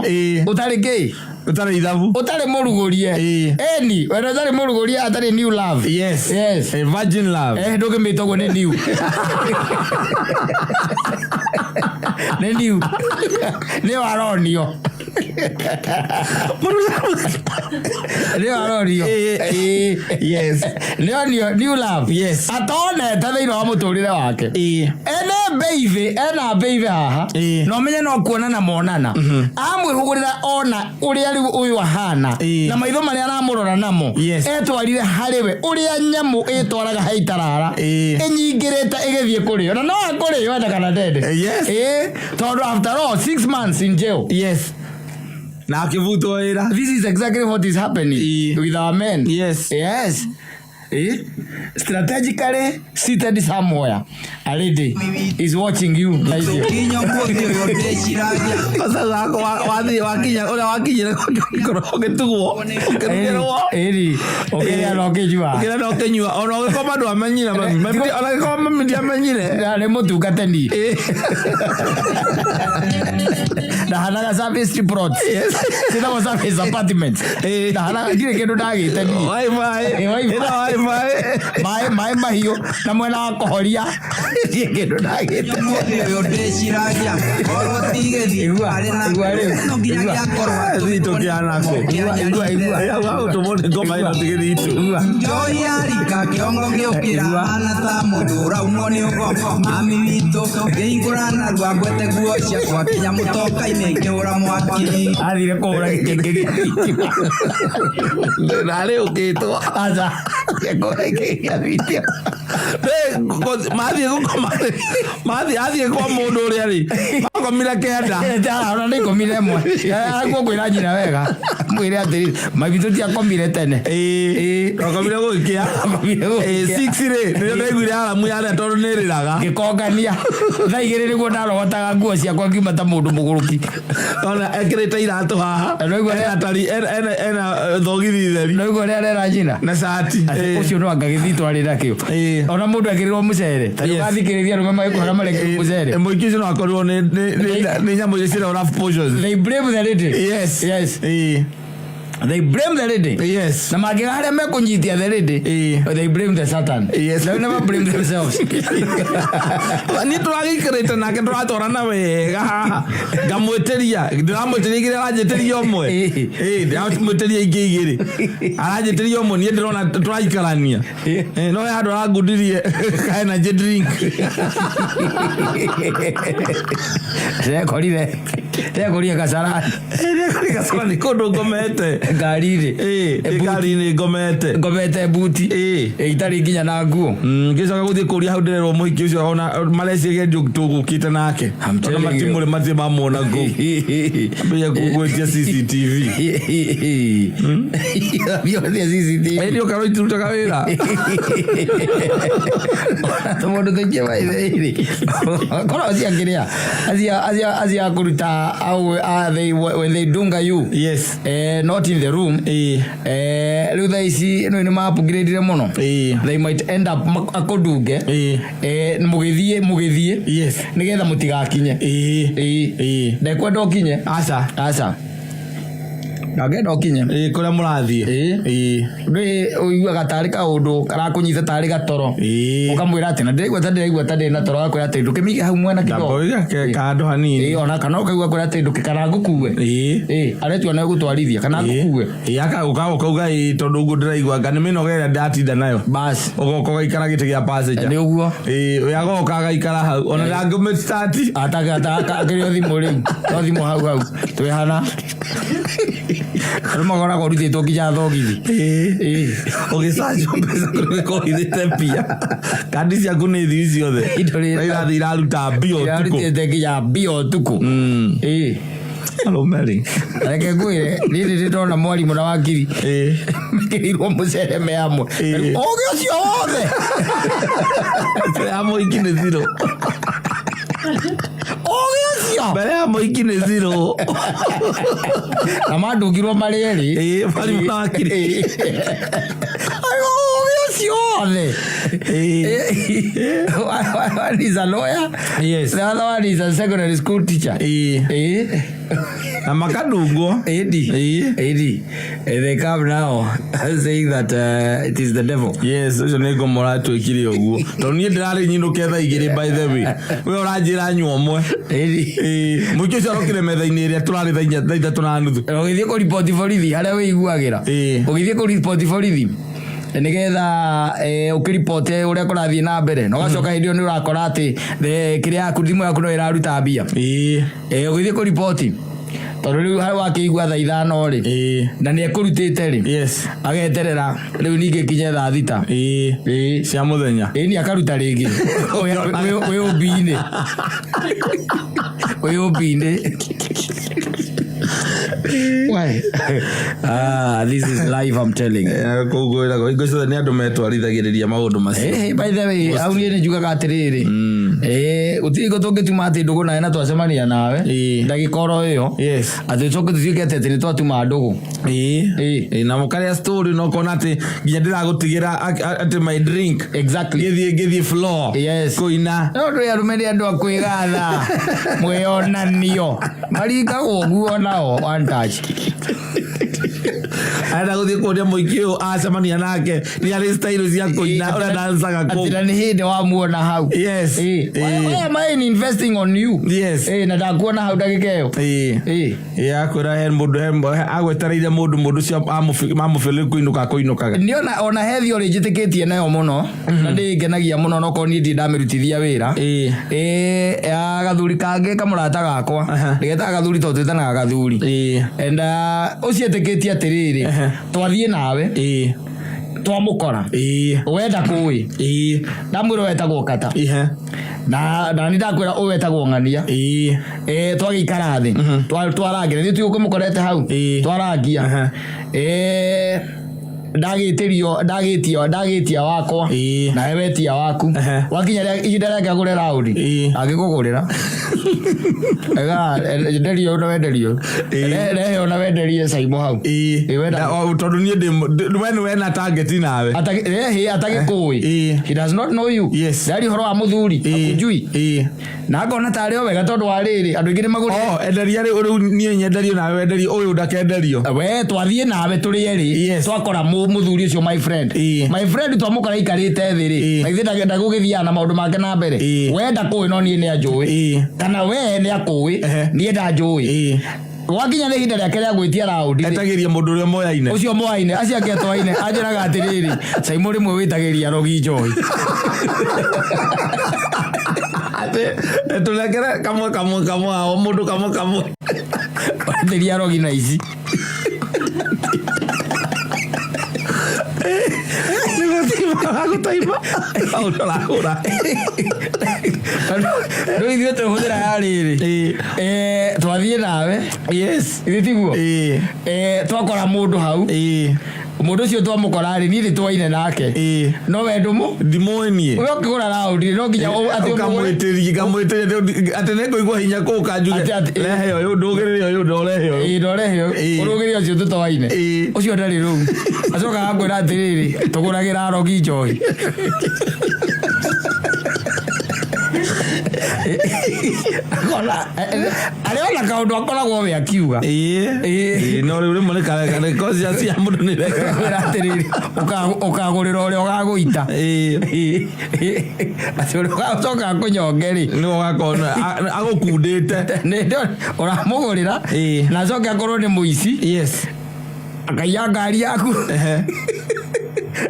ũtarĩ kĩ? Ũtarĩ ithabu. Ũtarĩ mũrugũrie. Ĩĩ. Eni wendo ũtarĩ mũrugũrie, atarĩ new love. Yes. Yes. A virgin love. Eh, ndũngĩmĩta ũguo, nĩ new, nĩ new, nĩyo aronio, nĩyo aronio. Ĩĩ. Ĩĩ. Yes. Nĩyo new love. Yes. Atonete thĩinĩ wa mũtũrĩre wake. Ĩĩ. Ene mbeithi, ena mbeithi haha. Ĩĩ. Na ũmenye no kuonana monana, amwĩhũgũrĩra ona ũrĩa rĩu ũyũ ahana Ĩĩ. na maitho marĩa aramũrora namo. Yes. Etwarire harĩ we ũrĩa nyamũ ĩtwaraga he itarara, Ĩĩ. ĩnyingĩrĩte ĩgĩthiĩ kũrĩo, na no akũrĩo enda kana ndende. Yes. Ĩĩ, tondũ after all 6 months in jail. Yes. Na akĩbutwo wĩra. This is exactly what is happening Ĩĩ. with our men. Yes. Yes. Eh? Strategically seated somewhere, a lady is watching you like you. Kinya ũmũthĩ ũyũ ndĩciragia. Sasa wako wathiĩ wakinya ũrĩa wakinyire ũgĩkorwo ũgĩtugwo ũkĩrugĩrwo. Ĩri, ũkĩrĩa na ũkĩnyua. Ũkĩrĩa na ũkĩnyua, ona ũgĩkoma ndwamenyire mami. Mami ona ũgĩkoma mami ndiamenyire. Na nĩ mũtungatani. Ndahanaga service plots. Yes. Ciĩtagwo service apartments. Ĩĩ. Ndahanaga, ndirĩ kĩndũ ndagĩte niĩ. Wifi. Ĩ, wifi. Ĩno wifi. Maĩ mahiũ na mwena wa kũhoria, ndirĩ kĩndũ ndagĩte. Ũmũthĩ ũyũ ndĩciragia korwo tigĩthiĩ Igua, arĩ na igua rĩu. no nginya Igua. gĩakorwo Thitũ kĩanako. Igua, igua, igua. Ĩ, hau gũtũmwo nĩ ngoma ĩno ti gĩthitũ. Igua. Njohi yarika kĩongo gĩũkĩra Igua. hana ta mũndũ ũraumwo nĩ ũgongo mami witũ ngĩhingũra narua ngwete nguo ciakwa kinya mũtoka-inĩ ngĩhũra mwaki. Athire kũhũra gĩkĩngĩ gĩa thitima. Narĩ ũkĩtwo. Aca, athire kũhũra gĩkĩngĩ gĩa thitima. Mathiĩ gũkoma, mathiĩ athiĩ kwa mũndũ ũrĩa rĩ makomire 9. Ona nĩ 11. Arakuo kwĩra nyina wega, mwĩre atĩrĩ, maitũ tiakomire tene. Ĩĩ, akomire gũgĩkĩa. Akomire gũgĩkĩa. Ĩĩ, 6 rĩ nĩrĩo ndaiguire aramu yarĩa tondũ nĩ ĩrĩraga. Ngĩkongania thaa 2 nĩguo ndarogotaga nguo ciakwa ngiuma ta mũndũ mũgũrũki. Ona ekĩrĩte iratũ haha. Ndaigua ena tari ena thogithi theri. Naigua ũrĩa arera nyina. Na cati. Atĩ ũcio no anga gĩthitũ arĩ nakĩo. Ĩĩ. Ona mũndũ ekĩrĩrwo mũcere ta Yes. ũgathikĩrĩria arũme magĩkũhũra marekĩrwo mũcere. Mũingĩ ũcio no akorirwo nĩ nyamũ iria ciĩtagwo rough portions. They blame the lady. Yes. Yes. Ĩĩ. They blame the lady. Yes. Na mangĩga harĩa mekũnyitia the lady, Ĩĩ. they blame the Satan. Yes. They never blame themselves. Niĩ tũragĩikarĩte nake, tũratwarana wega haha, ngamwĩtĩria, ndĩramwĩtĩria igĩrĩ, aranjĩtĩria ũmwe. Ĩĩ. Ĩĩ, ndĩramwĩtĩria ingĩ igĩrĩ, aranjĩtĩria ũmwe, niĩ ndĩrona tũraikarania. Ĩĩ, no he handũ arangundirie ka energy drink. Ndekorire kasarani. Nĩ kũndũ ngomete. Ngari-inĩ. Ĩĩ, ndĩ ngari-inĩ ngomete. Ngomete buti. Ĩĩ. Itarĩ nginya na nguo. Ngĩcoka gũthiĩ kũria hau ndĩrerwo mũhiki ũcio ona mareciria tũgũkĩte nake. I'm Ona telling you. matimũrĩ matirĩ mamuona kũu, ambĩrĩria gwĩtia CCTV. Biothia CCTV. Ĩĩ, ũkarwo itirutaga wĩra. Tũmũndũ tũingĩ maithe-inĩ korwo ciakĩrĩa acia kũruta au, they, when they dunga you, Yes. not in the room. Ĩĩ. Rĩu thaa ici nĩ ma-upgrade mũno. Ĩĩ. They might end up akũndunge. Ĩĩ. Mũgĩthiĩ Yes. nĩgetha mũtigakinye. Ĩĩ. Ĩĩ. Ĩĩ. Ndekwenda ũkinye. Aca. Aca, ndangĩenda ũkinye. Ĩĩ, kũrĩa mũrathiĩ. Ĩĩ. Ĩĩ. Ndĩ ũiguaga tarĩ kaũndũ karakũnyita tarĩ gatoro. Ĩĩ. Ũkamwĩra atĩ na ndĩraigua ta ndĩ na toro, agakwĩra atĩ ndũkĩmĩige hau mwena kidogo. Ndamboiga ke kandũ hanini. Ĩĩ, ona kana ũkaigua kwĩra atĩ ndũkĩ kana ngũkue. Ĩĩ. Ĩĩ, aretua nĩ gũtwarithia kana ngũkue. Ĩĩ, akagũka ũkauga ĩĩ, tondũ ũguo ndĩraigua anga nĩ mĩnoga ĩrĩa ndatinda nayo. Bas. Ũgoka ũgaikara gĩtĩ gĩa passenger. Nĩ ũguo. Ĩĩ, we agoka agaikara hau ona ndangĩmĩstart. Akĩrĩ o thimũ rĩu no thimũ hau hau twĩhana andũ makoragwo rutĩtwo nginya thogithi. Ĩĩ, ũgĩcanjwo mbeca kũrĩa ũhithĩte mbia, kandi ciaku nĩ thiu ciothe. Indo rĩ- Na irathiĩ iraruta mbia ũtukũ. Irarutĩte nginya mbia ũtukũ. Ĩĩ. Arũme rĩ. Reke ngwĩre, niĩ nĩ ndona mwarimũ na wakiri mekĩrĩirwo mũcere me hamwe. Ĩĩ. Ũgĩ ũcio wothe. Mbere ya mũhiki nĩ zero. Ũgĩ ũcio. Mbere ya mũhiki nĩ zero. Na mandungirwo marĩ erĩ. Ĩĩ, mwarimũ na wakiri. Ĩĩ. Ayo, ũgĩ ũcio. Acio othe. One is a lawyer. Yes. The other one is a secondary school teacher. Ĩĩ. Na makadungwo. Edi. Ĩĩ. Edi. They come now saying that it is the devil. Yes, ũcio nĩ ngomo ũratwĩkire ũguo, tondũ niĩ ndĩrarĩ nyinũke thaa 2, by the way, we ũranjĩra nyua ũmwe. Edi. Ĩĩ, mũingĩ ũcio arokire metha-inĩ ĩrĩa tũrarĩ thaa 4, thaa 3:30. Ũgĩthiĩ kũripoti borithi harĩa wĩiguagĩra. Ũgĩthiĩ kũripoti borithi nĩgetha ũkĩripote ũrĩa kũrathiĩ na mbere, na ũgacoka hĩndĩ ĩyo nĩ ũrakora atĩ kĩrĩa yaku, thimũ yaku no ĩraruta mbia. Ũgĩthiĩ kũripoti, tondũ rĩu harĩa wakĩigua thaa 5 rĩ, na nĩ ekũrutĩte rĩ, ageterera rĩu ningĩ kinye thaa 6 Cia mũthenya. Ĩĩ, ni akaruta rĩngĩ wĩ ũmbi-inĩ, wĩ ũmbi-inĩ. Why? Ah, this is life, I'm telling you. Kũu ngwĩraga hingo ciothe nĩ andũ metwarithagĩrĩria maũndũ macio. By the way, hau niĩ nĩ njugaga atĩrĩrĩ, gũtirĩ hingo tũngĩtuma atĩ ndũgũ nawe na twacemania nawe ndagĩka oro ĩyo, atĩ tũcoke tũtuĩke atĩ nĩ twatuma ndũgũ. Ĩĩ, na mũkarĩa story na ũkona atĩ nginya ndĩragũtigĩra atĩ my drink. Ngĩthiĩ floor kũina. No ndũĩ arũme nĩ andũ a kwĩgatha, mwĩonanio maringagwo ũguo nao one touch. Arenda gũthiĩ kuonia mũingĩ ũyũ acemania nake nĩ arĩ style cia kũina ũrĩa dancaga kũu. Atĩ na nĩ hĩndĩ wamuona hau. Why am I investing on you? Na ndakuona hau ndagĩka ĩyo. Ĩĩ, akwĩra he mũndũ, agwetereire mũndũ ũcio mamũbĩrĩru kũinũka kũinũkaga. Nĩ ona he theory njĩtĩkĩtie nayo mũno na ndĩngenagia mũno, no korwo niĩ ndirĩ ndamĩrutithia wĩra. Ya gathuri kangĩ kamũrata gakwa, ndĩgetaga gathuri tondũ twĩtanaga gathuri. And ũcio etĩkĩtie atĩrĩrĩ, twathiĩ nawe, twamũkora, wenda kũĩ, ndamwĩra wetagwo kata, na nĩ ndakwĩra ũyũ wetagwo ng'ania. Twagĩikara thĩ, twarangira nĩ tuĩ ũkĩmũkorete hau, twarangia, ndagĩtĩrio, ndagĩtia, ndagĩtia wakwa, nawe wetia waku. Wakinya ihinda rĩake agũre raũndi, angĩkũgũrĩra ega enderio na wenderio, rehe ona wenderie caimo hau. Wenda. Tondũ niĩ we nĩ wena target nawe. Atagĩkũĩ. He does not know you. Ndari ũhoro wa mũthuri, akujui. Na ngona tarĩ o wega tondũ wa rĩrĩ, andũ aingĩ nĩ magũrire. Oh, enderia rĩu niĩ nyenderio nawe wenderio ũyũ ndakenderio. We twathiĩ nawe tũrĩ erĩ, twakora mũthuri ũcio, my friend. My friend twamũkora aikarĩte thĩ rĩ, na ithuĩ ndagũgĩthiaga na maũndũ make na mbere. We ndakũĩ no niĩ nĩ anjũĩ. Kana we nĩ akũĩ, niĩ ndanjũĩ. Gwakinya nĩ ihinda rĩake rĩa gwĩtia raũndi rĩ, Etagĩria mũndũ ũrĩa moyaine. Ũcio moyaine, acio angĩ atoaine, anjĩraga atĩrĩrĩ, Caimo rĩmwe wĩtagĩria arogi njohi. Atĩ, tũnengere kamwe kamwe kamwe, o mũndũ kamwe kamwe. Wetĩria arogi na ici. Nĩgũtaima, gũtaima. Ũrahũra. Rĩu ithuĩ tũhũthĩra ya rĩrĩ. Twathiĩ nawe. Ithuĩ tiguo? Twakora mũndũ hau. Mũndũ ũcio twamũkora rĩ, niĩ nĩ twaine nake. No we ndũmũ? Ndimũĩ niĩ. We ũkĩgũra raũndi no nginya atĩ ũmũgũre. Ũkamwĩtĩria, ngamwĩtĩria atĩ nĩ ngũigua hinya kũu kanjuge. Atĩ, Rehe ũyũ, ndũgĩrĩre ũyũ, ndorehe ũyũ. Ĩĩ, ndorehe ũyũ. Ũrũgĩre ũcio tũtoaine. Ũcio ndarĩ rũu. Acoka agakwĩra atĩrĩrĩ, tũgũragĩra arogi njohi. Akona, arĩ ona kaũndũ akoragwo we akiuga. Ĩĩ, no rĩu rĩmwe nĩ conscience ya mũndũ nĩ reka. Kwĩra atĩrĩrĩ, ũkagũrĩra ũrĩa ũgagũita. Atĩ ũrĩa ũgacoka akũnyonge rĩ, Nĩwe ũgakorwo agũkundĩte. Nĩ ũramũgũrĩra, na acoke akorwo nĩ mũici. Akaiya ngari yaku.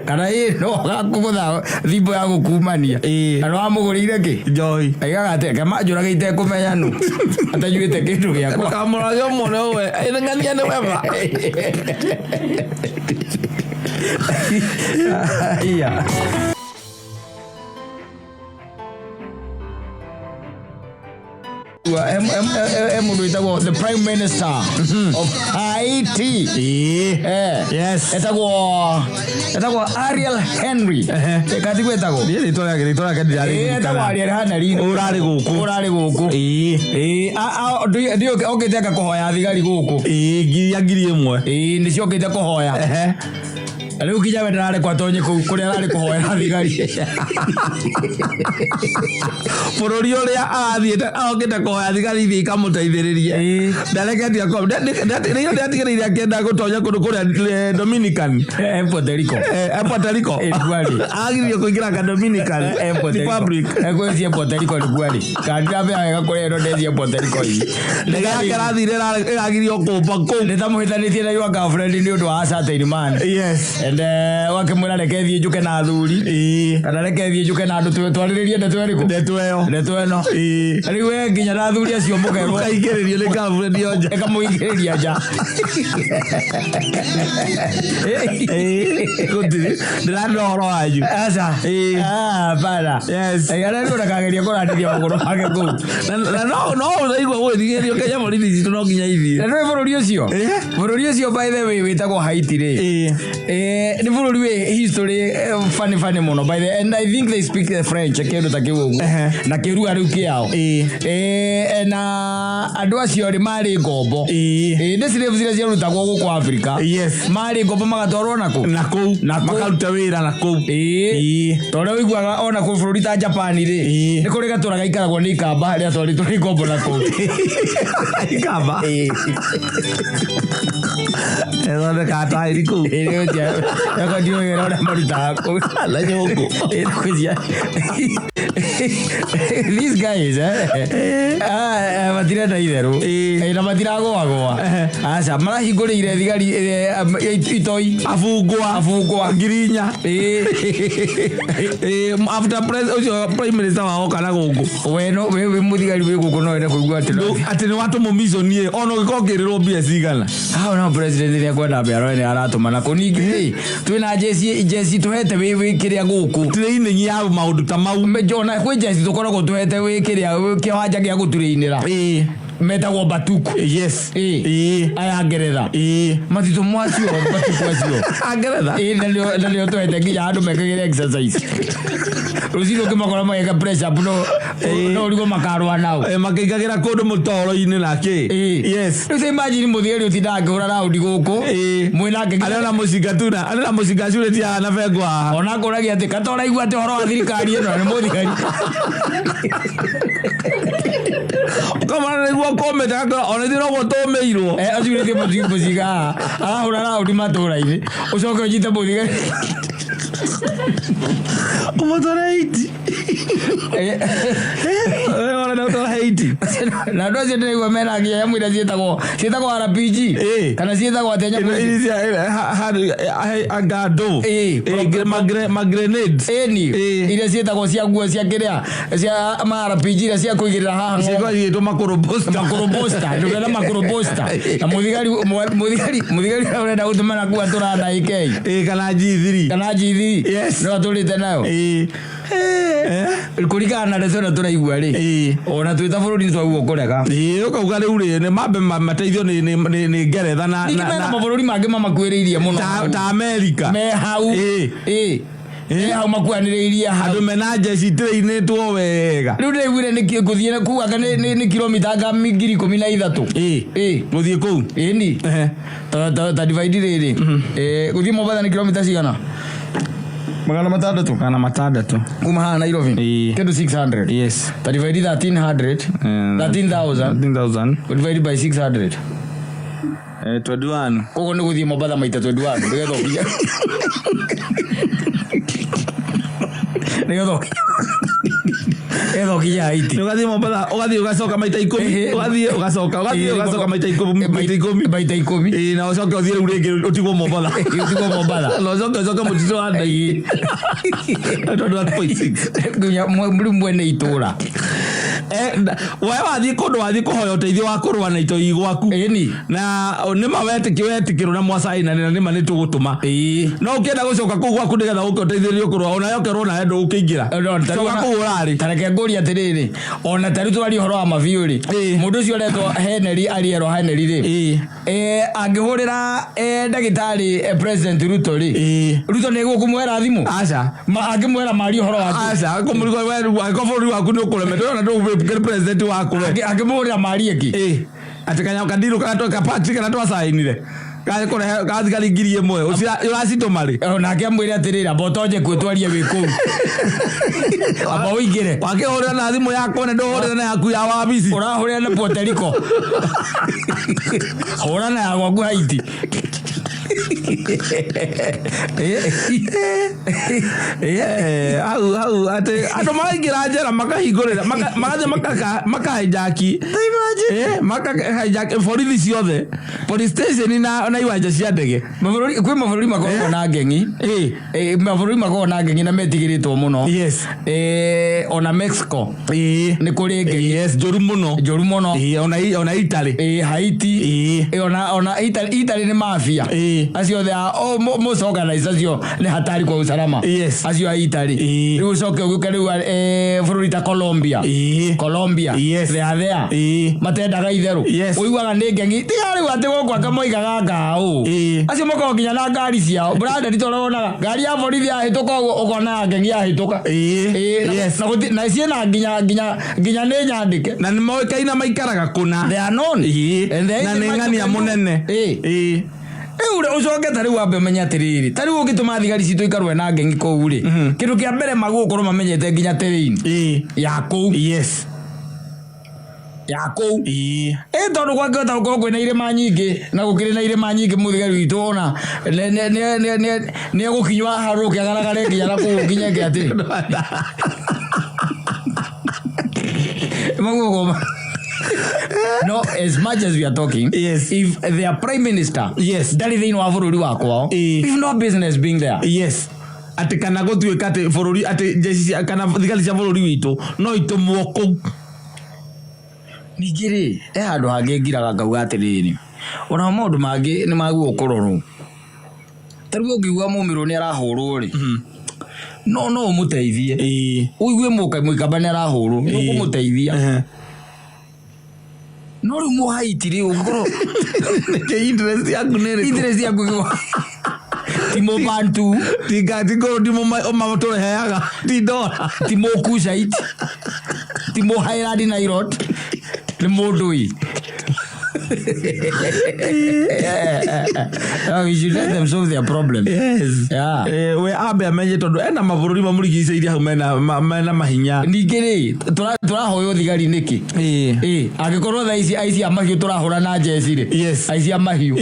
Kana ĩ no agakũgũtha thimbo ya gũkumania. Na nĩ wamũgũrĩire kĩ? Njohi. Aigaga atĩ reke manjũrage itekũmenya nũ atanyuĩte kĩndũ gĩakwa. Ndũkamũrage ũmũone ũwe. Ng'ania nĩ wema. Iya. He mũndũ wĩtagwo the prime minister of Haiti. Ĩĩ. Yes. Etagwo Ariel Henry. Katiguo etagwo? Niĩ rĩtwa rĩake Ĩĩ, etagwo ndiraririkana. Ariel Henry. Ũrarĩ gũkũ. Ũrarĩ gũkũ. Ĩĩ. Ĩĩ, okĩte aka kũhoya thigari gũkũ. Ĩĩ, 1,000. Ĩĩ, nĩciokĩte kũhoya. Rĩu nginya we ndararekwo atonye kũu kũrĩa ararĩ kũhoera thigari. Bũrũri ũrĩa arathiĩte okĩte kũhoya thigari ithiĩ ikamũteithĩrĩrie. Ndareketie rĩrĩa ndatigĩrĩire akĩenda gũtonya kũndũ kũrĩa Dominican. Puerto Rico. Puerto Rico. Nĩkuarĩ. Agiririo kũingĩra ka Dominican Puerto Rico. Republic. Kwĩcie Puerto Rico nĩkuarĩ. Kana ndĩramenya wega kũrĩa ĩno ndĩcie Puerto Rico ii. Ndege yake ĩrathire ĩragirio kũmba kũu. Nĩ tamũhĩtanĩtie na your girlfriend nĩ ũndũ wa a certain man. And wakĩmwĩra reke thiĩ njũke na athuri. Kana reke thiĩ njũke na andũ twarĩrĩrie ndeto ĩrĩkũ? Ndeto ĩyo. Ndeto ĩno. Rĩu we nginya na athuri acio mũkerwo. Ũkaingĩrĩrio nĩ girlfriend yo nja. Ĩkamũingĩrĩria nja. Ĩĩ, gũtirĩ ndĩrarĩ ũhoro wanyu. Aca. Ĩĩ. Ah, bana. Yes. Arĩa rĩu ndakageria kũrandithia magũrũ make kũu. Na no ũraigua gwĩthigĩrio Kenya borithi citũ no nginya ithiĩ. Na nĩũĩ bũrũri ũcio? Bũrũri ũcio by the way wĩtagwo Haiti rĩ. Nĩ bũrũri wĩ history funny funny mũno by the and I think they speak the French kĩndũ ta kĩu ũguo. Na kĩruga rĩu kĩao. Na andũ acio rĩ marĩ ngombo. Nĩ slaves iria ciarutagwo gũkũ Africa. Marĩ ngombo magatwarwo na kũ? Na kũu. Na kũu. Makaruta wĩra na kũu. Ta ũrĩa ũiguaga ona kũ bũrũri ta Japan rĩ. Nĩ kũrĩ gatũra gaikaragwo nĩ ikamba rĩatwarĩtwo nĩ ngombo na kũu. Ikamba. Ĩthondekaga taĩri kũu. Ĩĩ, ũcio, ndiũĩ wĩra ũrĩa marutaga kũu. Na nyũngũ. Ĩĩ, ngwĩciria- These guys, matirenda itherũ. Na matiragũagũa. Aca, marahingũrĩire thigari itoi. Abungwa. Abungwa. 4,000. After ũcio prime minister wao kana gũkũ. We no, we wĩ mũthigari wĩ gũkũ no wende kũigua atĩ no- Atĩ nĩ watũmũmiconi ĩ, ona ũngĩkorwo ũkĩrĩrwo mbia cigana. Hau no president nĩ ekwenda mbia nĩ aratũma na kũ ningĩ rĩ, twĩna jeci tũhete wĩ kĩrĩa gũkũ. Training ya maũndũ ta mau. Ona kwĩ jeci tũkoragwo tũhete wĩ kĩrĩa kĩwanja gĩa gũtũrĩinĩra. Metagwo batuku. Yes. Aya Ngeretha. Matitũ mwacio batuku acio. Angeretha? Ĩĩ, na nĩo tũhete nginya andũ mekagĩre exercise. Rũcinĩ ũkĩmakora magĩka press up no ũrigwo makarũa nao. Makĩingagĩra kũndũ mũtoro-inĩ na kĩ. Yes. Rĩu ta imagine mũthigari ũtindaga akĩhũra raundi gũkũ. Mwĩ nake nginya- Arĩ ona mũcinga tu na arĩ na mũcinga acurĩtie haha na bengo haha. Ona ngũragia atĩ kata ũraigua atĩ ũhoro wa thirikari ĩno nĩ mũthigari. Ũkamona nĩguo kũmĩte gakora ona ithuĩ noguo tũmĩirwo. Acurĩtie mũcinga haha arahũra raundi matũra-inĩ ũcoke ũnyite mũthigari. Ũmũtware Haiti. Ũrenda gũtwara Haiti. Na andũ acio ndĩraigua mena nginya nyamũ iria ciĩtagwo RPG. Kana ciĩtagwo atĩa nyamũ icio? Ici anga ndũ. Magrenade. Ĩni. Iria ciĩtagwo cia nguo cia kĩrĩa cia ma RPG iria cia kũigĩrĩra haha ng'ombe. Ciĩkwa cigĩtwo makũrũ poster. Makũrũ poster. Ndũrenda makũrũ poster. Na mũthigari ũrĩa ũrenda gũtũmana kuo atũraga na AK. Kana G3. Kana G3. Yes. No atũrĩte nayo. Kũringana na ndeto ĩno tũraigua rĩ. Ona twĩ ta bũrũri nĩ twagĩrĩirwo kũrega. Ũkauga rĩu rĩ, nĩ mambe mateithio nĩ Ngeretha na Ningĩ mena mabũrũri mangĩ mamakuĩrĩirie mũno. Ta Amerika. Me hau. Me hau makuanĩrĩirie hau. Andũ mena njeci trainĩtwo wega. Rĩu ndĩraiguire nĩ gũthiĩ na kũu anga nĩ kilomita anga 13,000. Gũthiĩ kũu? Ĩni. Ta divide rĩrĩ. Gũthiĩ Mombatha nĩ kilomita cigana? 600. 600. Kuma haha Nairobi. Kĩndũ 600. Yes. Ta divide 1300. 13,000. 13,000. Divide by 600. 21. Koguo nĩ gũthiĩ Mombatha maita 21 nĩgetha ũkinye. Nĩgetha ũkinye. Nĩgetha ũkinye Haiti. Nĩ ũgathiĩ Mombatha, ũgathiĩ ũgacoka maita 10, ũgathiĩ ũgacoka, ũgathiĩ ũgacoka maita 10, maita 10. Maita 10. Na ũcoke ũthiĩ rĩu rĩngĩ ũtigwo Mombatha. Ũtigwo Mombatha. Na ũcoke mũtitũ wa Ndai. 21.6. Nginya rĩu mwene itũra. We wathiĩ kũndũ, wathiĩ kũhoya ũteithio wa kũrũa na itoi gwaku. Ĩni. Na nĩma wetĩkĩrwo na mwacainanĩra, nĩma nĩ tũgũtũma. No ũkĩenda gũcoka kũu gwaku nĩgetha ũke ũteithĩrĩrio kũrũa, ona yokerwo nawe ndũgũkĩingĩra. Coka kũu ũrarĩ. Tareke ngũrie atĩrĩrĩ, ona tarĩu twaria ũhoro wa mabiũ rĩ, mũndũ ũcio ũretwo Henry Ariel Henry rĩ, angĩhũrĩra ndagĩtarĩ President Ruto rĩ, Ruto nĩ egũkũmwera thimũ? Aca. Angĩmwĩra marie ũhoro wa Aca, kũmũrigo we angĩkorwo bũrũri waku nĩ ũkũremetwo ona ndũgũkĩrĩ president waku we. Angĩmũhũrĩra marie kĩ? Atĩ kanyamũ kandiru kapatri kana twacainire kũrehe ka thigari 1000 ũracitũma rĩ? Nake amwĩre atĩrĩrĩ, amba ũtonye kuo twarie wĩ kũu, amba ũingĩre. Wakĩhũrĩra na thimũ yakwa na ndũhũrĩra na yaku ya wabici. Ũrahũrĩra na Puerto Rico, hũra na ya gwaku Haiti. Hau hau atĩ andũ maraingĩra njera makahingũrĩra magathiĩ makahijack, makahijack borithi ciothe, police station na iwanja cia ndege. Mabũrũri, kwĩ mabũrũri makoragwo na ngengi. Mabũrũri makoragwo na ngengi na metigĩrĩtwo mũno. Ona Mexico nĩ kũrĩ ngengi. Yes, njũru mũno. Njũru mũno. Ona Italy. Haiti. Ona Italy nĩ mafia. Acio othe most organized, acio nĩ hatari kwa usalama. Acio a Italy. Rĩu ũcoke ũgĩũke rĩu bũrũri ta Colombia. Colombia. They are there. Matendaga itherũ. Ũiguaga nĩ ngengi tiga rĩu atĩ gũkũ anga moigaga ngaũ. Acio makoragwo nginya na ngari ciao branded, tondũ wonaga ngari ya borithi yahĩtũka ũguo ũkona ya ngengi yahĩtũka. Na ciĩna nginya nĩ nyandĩke. Na nĩ moĩkaine maikaraga kũna. They are known. And they Na nĩ ng'ania mũnene. Rĩu rĩ, ũcoke ta rĩu wambe ũmenye atĩrĩrĩ, ta rĩu ũngĩtũma thigari citũ ikarũe na ngengi kũu rĩ, kĩndũ kĩa mbere magũkorwo mamenyete nginya terrain ya kũu. Ya kũu. Tondũ gwakĩhota gũkorwo kwĩna irĩma nyingĩ na gũkĩrĩ na irĩma nyingĩ, mũthigari witũ ona nĩ egũkinywa harũke agaragare nginya na kũu nginya eke atĩ Maguo no, as much as we are talking, if their prime minister ndarĩ thĩinĩ wa bũrũri wa kwao, we've no business being there. Yes, atĩ kana gũtuĩka atĩ bũrũri, atĩ jeshi kana thigari cia bũrũri witũ no itũmwo kũu. Ningĩ rĩ, he handũ hangĩ ngiraga ngauga atĩrĩrĩ, ona maũndũ mangĩ nĩ magwo kũrorwo. Ta rĩu ũngĩigua mũmĩrũ nĩ arahũrwo rĩ, no ũmũteithie. Ũigue mũikamba nĩ arahũrwo, nĩ ũkũmũteithia. No rĩu mũhaiti rĩ, ũngĩkorwo Nĩkĩ interest yaku nĩ ĩrĩkũ? Interest yaku ti mũbantu. Ti gold matũreheaga, ti ndora. Ti mũkucait, ti mũhairandi nairot, nĩ mũndũ ĩ. Oh, we should let them solve their problem. Yeah. We ambe amenye tondũ ena mabũrũri mamũrigicĩirie hau mena mahinya. Ningĩ rĩ, tũrahoywo thigari nĩkĩ? Angĩkorwo thaa ici aici a mahiũ tũrahũra na njeci rĩ, aici a mahiũ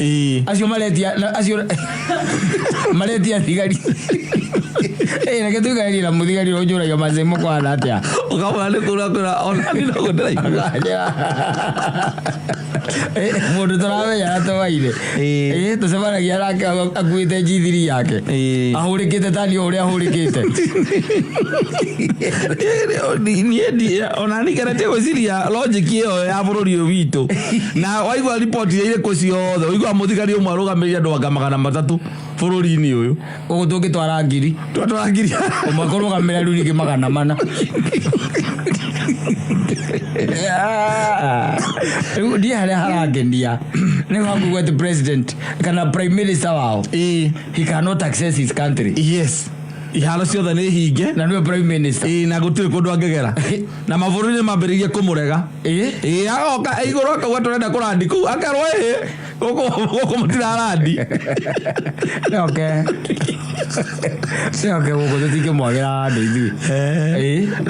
acio maretia acio maretia thigari. Reke tũikaranie na mũthigari ũrĩa ũnjũragia macĩ mũkwana atĩa. Ũkamwĩra nĩ kũra kwĩra ona niĩ no ndĩraigua. Mũndũ tũramenya twaire tũcemanagia nake akuĩte G3 yake, ahũrĩkĩte tani o ũrĩa ahũrĩkĩte. Niĩ ona nikeretie gwĩciria logic ĩyo ya bũrũri ũyũ witũ, na waigua riboti iria irĩ kũ ciothe, ũiguaga mũthigari ũmwe arũgamĩrĩire andũ anga 300 bũrũri-inĩ ũyũ. Ũguo tũngĩtwara 1000. Twatwara 1000. Ũmwe kũrũgamĩrĩra rĩu ningĩ 400. Rĩu ndiĩ harĩa harangenia nĩ hakuga atĩ president kana prime minister wao, he cannot access his country. Yes, iharo ciothe nĩ hinge. Na nĩwe prime minister. Na gũtirĩ kũndũ angĩgera, na mabũrũri nĩ mambĩrĩirie kũmũrega. Agoka igũrũ akauga tũrenda kũrandi kũu, akerwo ĩ gũkũ mũtirarandi. Oke gũkũ tũtingĩmwagĩra handũ ithuĩ.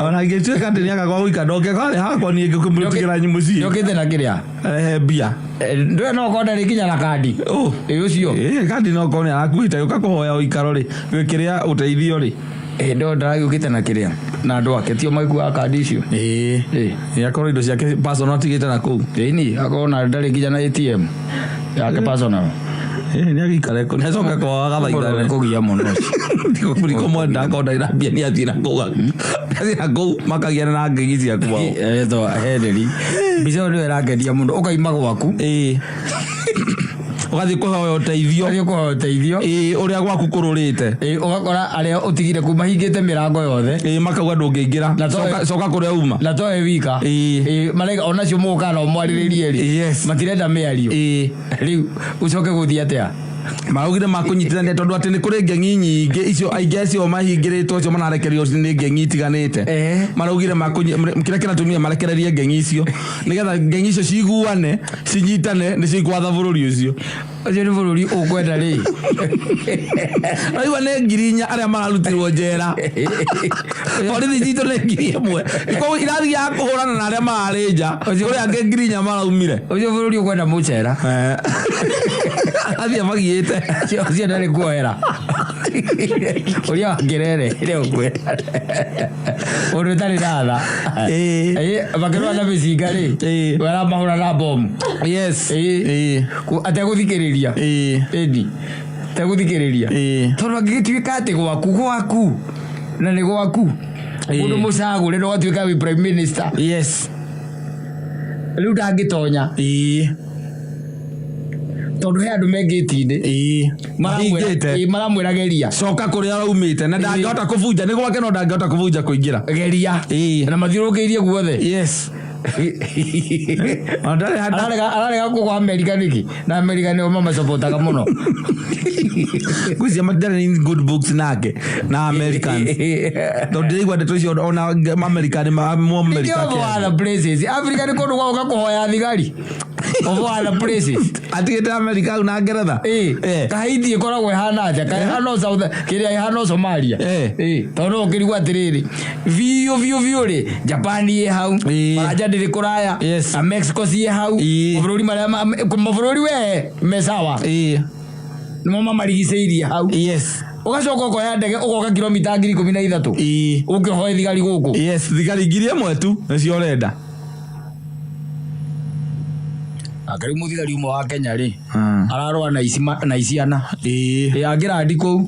Ona angĩtuĩka atĩ nĩaga gwa gũikara, ndoke harĩa hakwa niĩ ngĩkũmũtigĩra mũciĩ. Nĩokĩte na kĩrĩa? Arehe mbia. Ndũe no korwo ndarĩ nginya na kandi. Oh. Ĩ ũcio. Kandi no korwo nĩ arakuĩte gũka kũhoya ũikaro rĩ, kĩrĩa ũteithio rĩ. Ndo ndaragĩũkĩte na kĩrĩa na andũ ake tio magĩkuaga kandi icio. Akorwo indo ciake personal atigĩte na kũu. Ĩni akorwo na ndarĩ nginya na ATM yake personal. Nĩ agĩikare kũ, nĩ acoka kwao agathaithane. Kũgia mũno ũcio. Ndiko mwenda akorwo ndarĩ na mbia nĩ athiĩ na kũu, athiĩ na kũu makagiana na ngigi cia kwao. Etwo Henry, mbica ĩyo nĩyo ĩrangeria mũno, ũkaima gwaku. Ĩĩ, ũgathiĩ kũhoya ũteithio. Ũgathiĩ kũhoya ũteithio. Ĩĩ, ũrĩa gwaku kũrũrĩte. Ĩĩ, ũgakora arĩa ũtigire kuu mahingĩte mĩrango yothe. Ĩĩ, makauga ndũngĩingĩra. Na Coka kũrĩa uma. Na toe wika. Ĩĩ. Ĩĩ, marega onacio mũgũka no mwarĩrĩrie rĩ, matirenda mĩario. Rĩu ũcoke gũthiĩ atĩa? Maraugire makũnyitithania tondũ atĩ nĩ kũrĩ ngengi nyingĩ icio, aingĩ acio mahingĩrĩtwo, acio manarekererio nĩ ngengi itiganĩte. Maraugire kĩrĩa kĩratũmire marekererie ngengi icio nĩgetha ngengi icio ciguane, cinyitane, nĩcio ikwatha bũrũri ũcio. Ũcio nĩ bũrũri ũkwenda rĩ? Raigua nĩ 4,000 arĩa mararutirwo njera, borithi citũ nĩ 1,000, koguo irathiaga kũhũrana na arĩa mararĩ nja, kũrĩ angĩ 4,000 maraumire. Ũcio bũrũri ũkwenda mũcera. Athiĩ magiĩte. Ũcio ndarĩ kuohera ũrĩa wa ngerere ĩrĩa ũkwenda ũndũ ũtarĩ na tha. Makĩrũa na mĩcinga rĩ, we aramahũra na bomu. Ategũthikĩrĩria. Ĩni ategũthikĩrĩria. Tondũ angĩgĩtuĩka atĩ gwaku gwaku na nĩ gwaku, mũndũ mũcagũre na ũgatuĩka wĩ prime minister, rĩu ndangĩtonya, tondũ he andũ me ngĩti-inĩ. Mahingĩte. Maramwĩra geria. Coka kũrĩa araumĩte, na ndangĩhota kũbunja, nĩ gwake no ndangĩhota kũbunja kũingĩra. Geria. Na mathiũrũrũkĩirie guothe. Ona ndarĩ handũ. Ararega kũgwa Amerika nĩkĩ, na Amerika nĩo mamacopotaga mũno? Ngwĩciria matirarĩ in good books nake na Americans, tondũ ndĩraigua ndeto icio ona America nĩ mo America. Nĩkĩo of other places, Africa nĩ kũndũ gwa gũka kũhoya thigari, of other places. Atigĩte America au na Ngeretha. Kahaiti ĩkoragwo ĩhana atĩa? Kaĩ ĩhana o South kĩrĩa ĩhana o Somalia? Tondũ no ũkĩrigwo atĩrĩrĩ, biũ biũ biũ rĩ, Japan ĩ hau, Faranja ndĩrĩ kũraya, na Mexico ciĩ hau. Mabũrũri marĩa mabũrũri we me sawa, nĩmo mamarigicĩirie hau. Ũgacoka ũkoya ndege ũgoka kilomita 13,000 ũkĩhoe thigari gũkũ. Yes, thigari 1,000 tu nĩcio ũrenda. Anga rĩu mũthigari ũmwe wa Kenya rĩ, ararũa na ici na iciana. Angĩrandi kũu,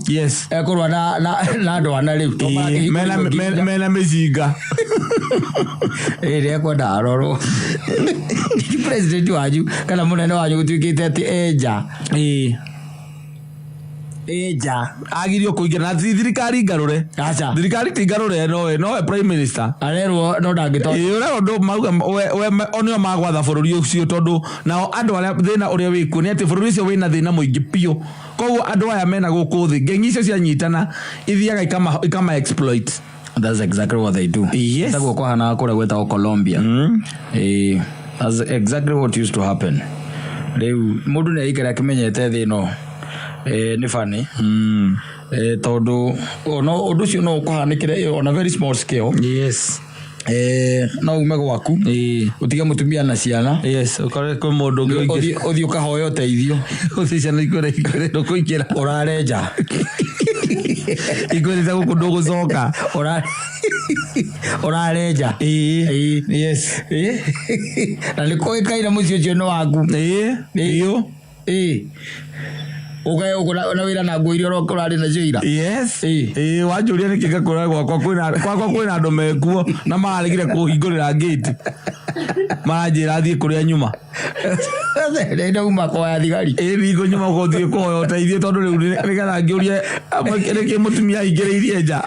ekũrũa na andũ ana rĩu to marakĩhingũrĩrwo Mena nginya. Mena mĩcinga. Ĩĩ, nĩ ekwenda arorwo. President wanyu kana mũnene wanyu gũtuĩkĩte atĩ enja enja. Agirio kũingĩra na ti thirikari ngarũre. Aca. Thirikari ti ngarũre, nowe prime minister. Arerwo no ndangĩtonya. Ĩĩ, ũrĩa ũndũ mauga we o nĩo magwatha bũrũri ũcio, tondũ nao andũ arĩa thĩna ũrĩa wĩkuo nĩ atĩ bũrũri ũcio wĩna thĩna mũingĩ biũ, koguo andũ aya mena gũkũ thĩ, ngengi icio cianyitana ithiaga ikama exploit. That's exactly what they do. Taguo kwahanaga kũrĩa gwĩtagwo Colombia. That's exactly what used to happen. Rĩu mũndũ nĩ aikare akĩmenyete thĩ ĩno, nĩ funny. Tondũ no ũndũ ũcio no ũkũhanĩkĩre on a very small scale. No ume gwaku, ũtige mũtumia na ciana. Yes, ũkore kwĩ mũndũ ũngĩ ũingĩ. Ũthiĩ ũkahoya ũteithio. Ũthiĩ ciana ikwĩre ndũkũingĩra. Ũrarenja. Ikwĩrĩte gũkũ ndũgũcoka. Ũrarenja. Na nĩ kũĩkaine mũciĩ ũcio nĩ waku. Biũ. Ũkae gũkũ na wĩra na nguo iria ũrarĩ nacio ira. Ĩĩ, wanjũria nĩkĩ ngakũra gwakwa kwĩna gwakwa kwĩna andũ mekuo na mararegire kũhingũrĩra ngĩti, maranjĩra thiĩ kũrĩa nyuma. Ndauma kũhoya thigari. Ĩĩ, ningo nyuma gũthiĩ kũhoya ũteithio, tondũ rĩu nĩgetha ngĩũrie nĩkĩ mũtumia aingĩrĩirie nja.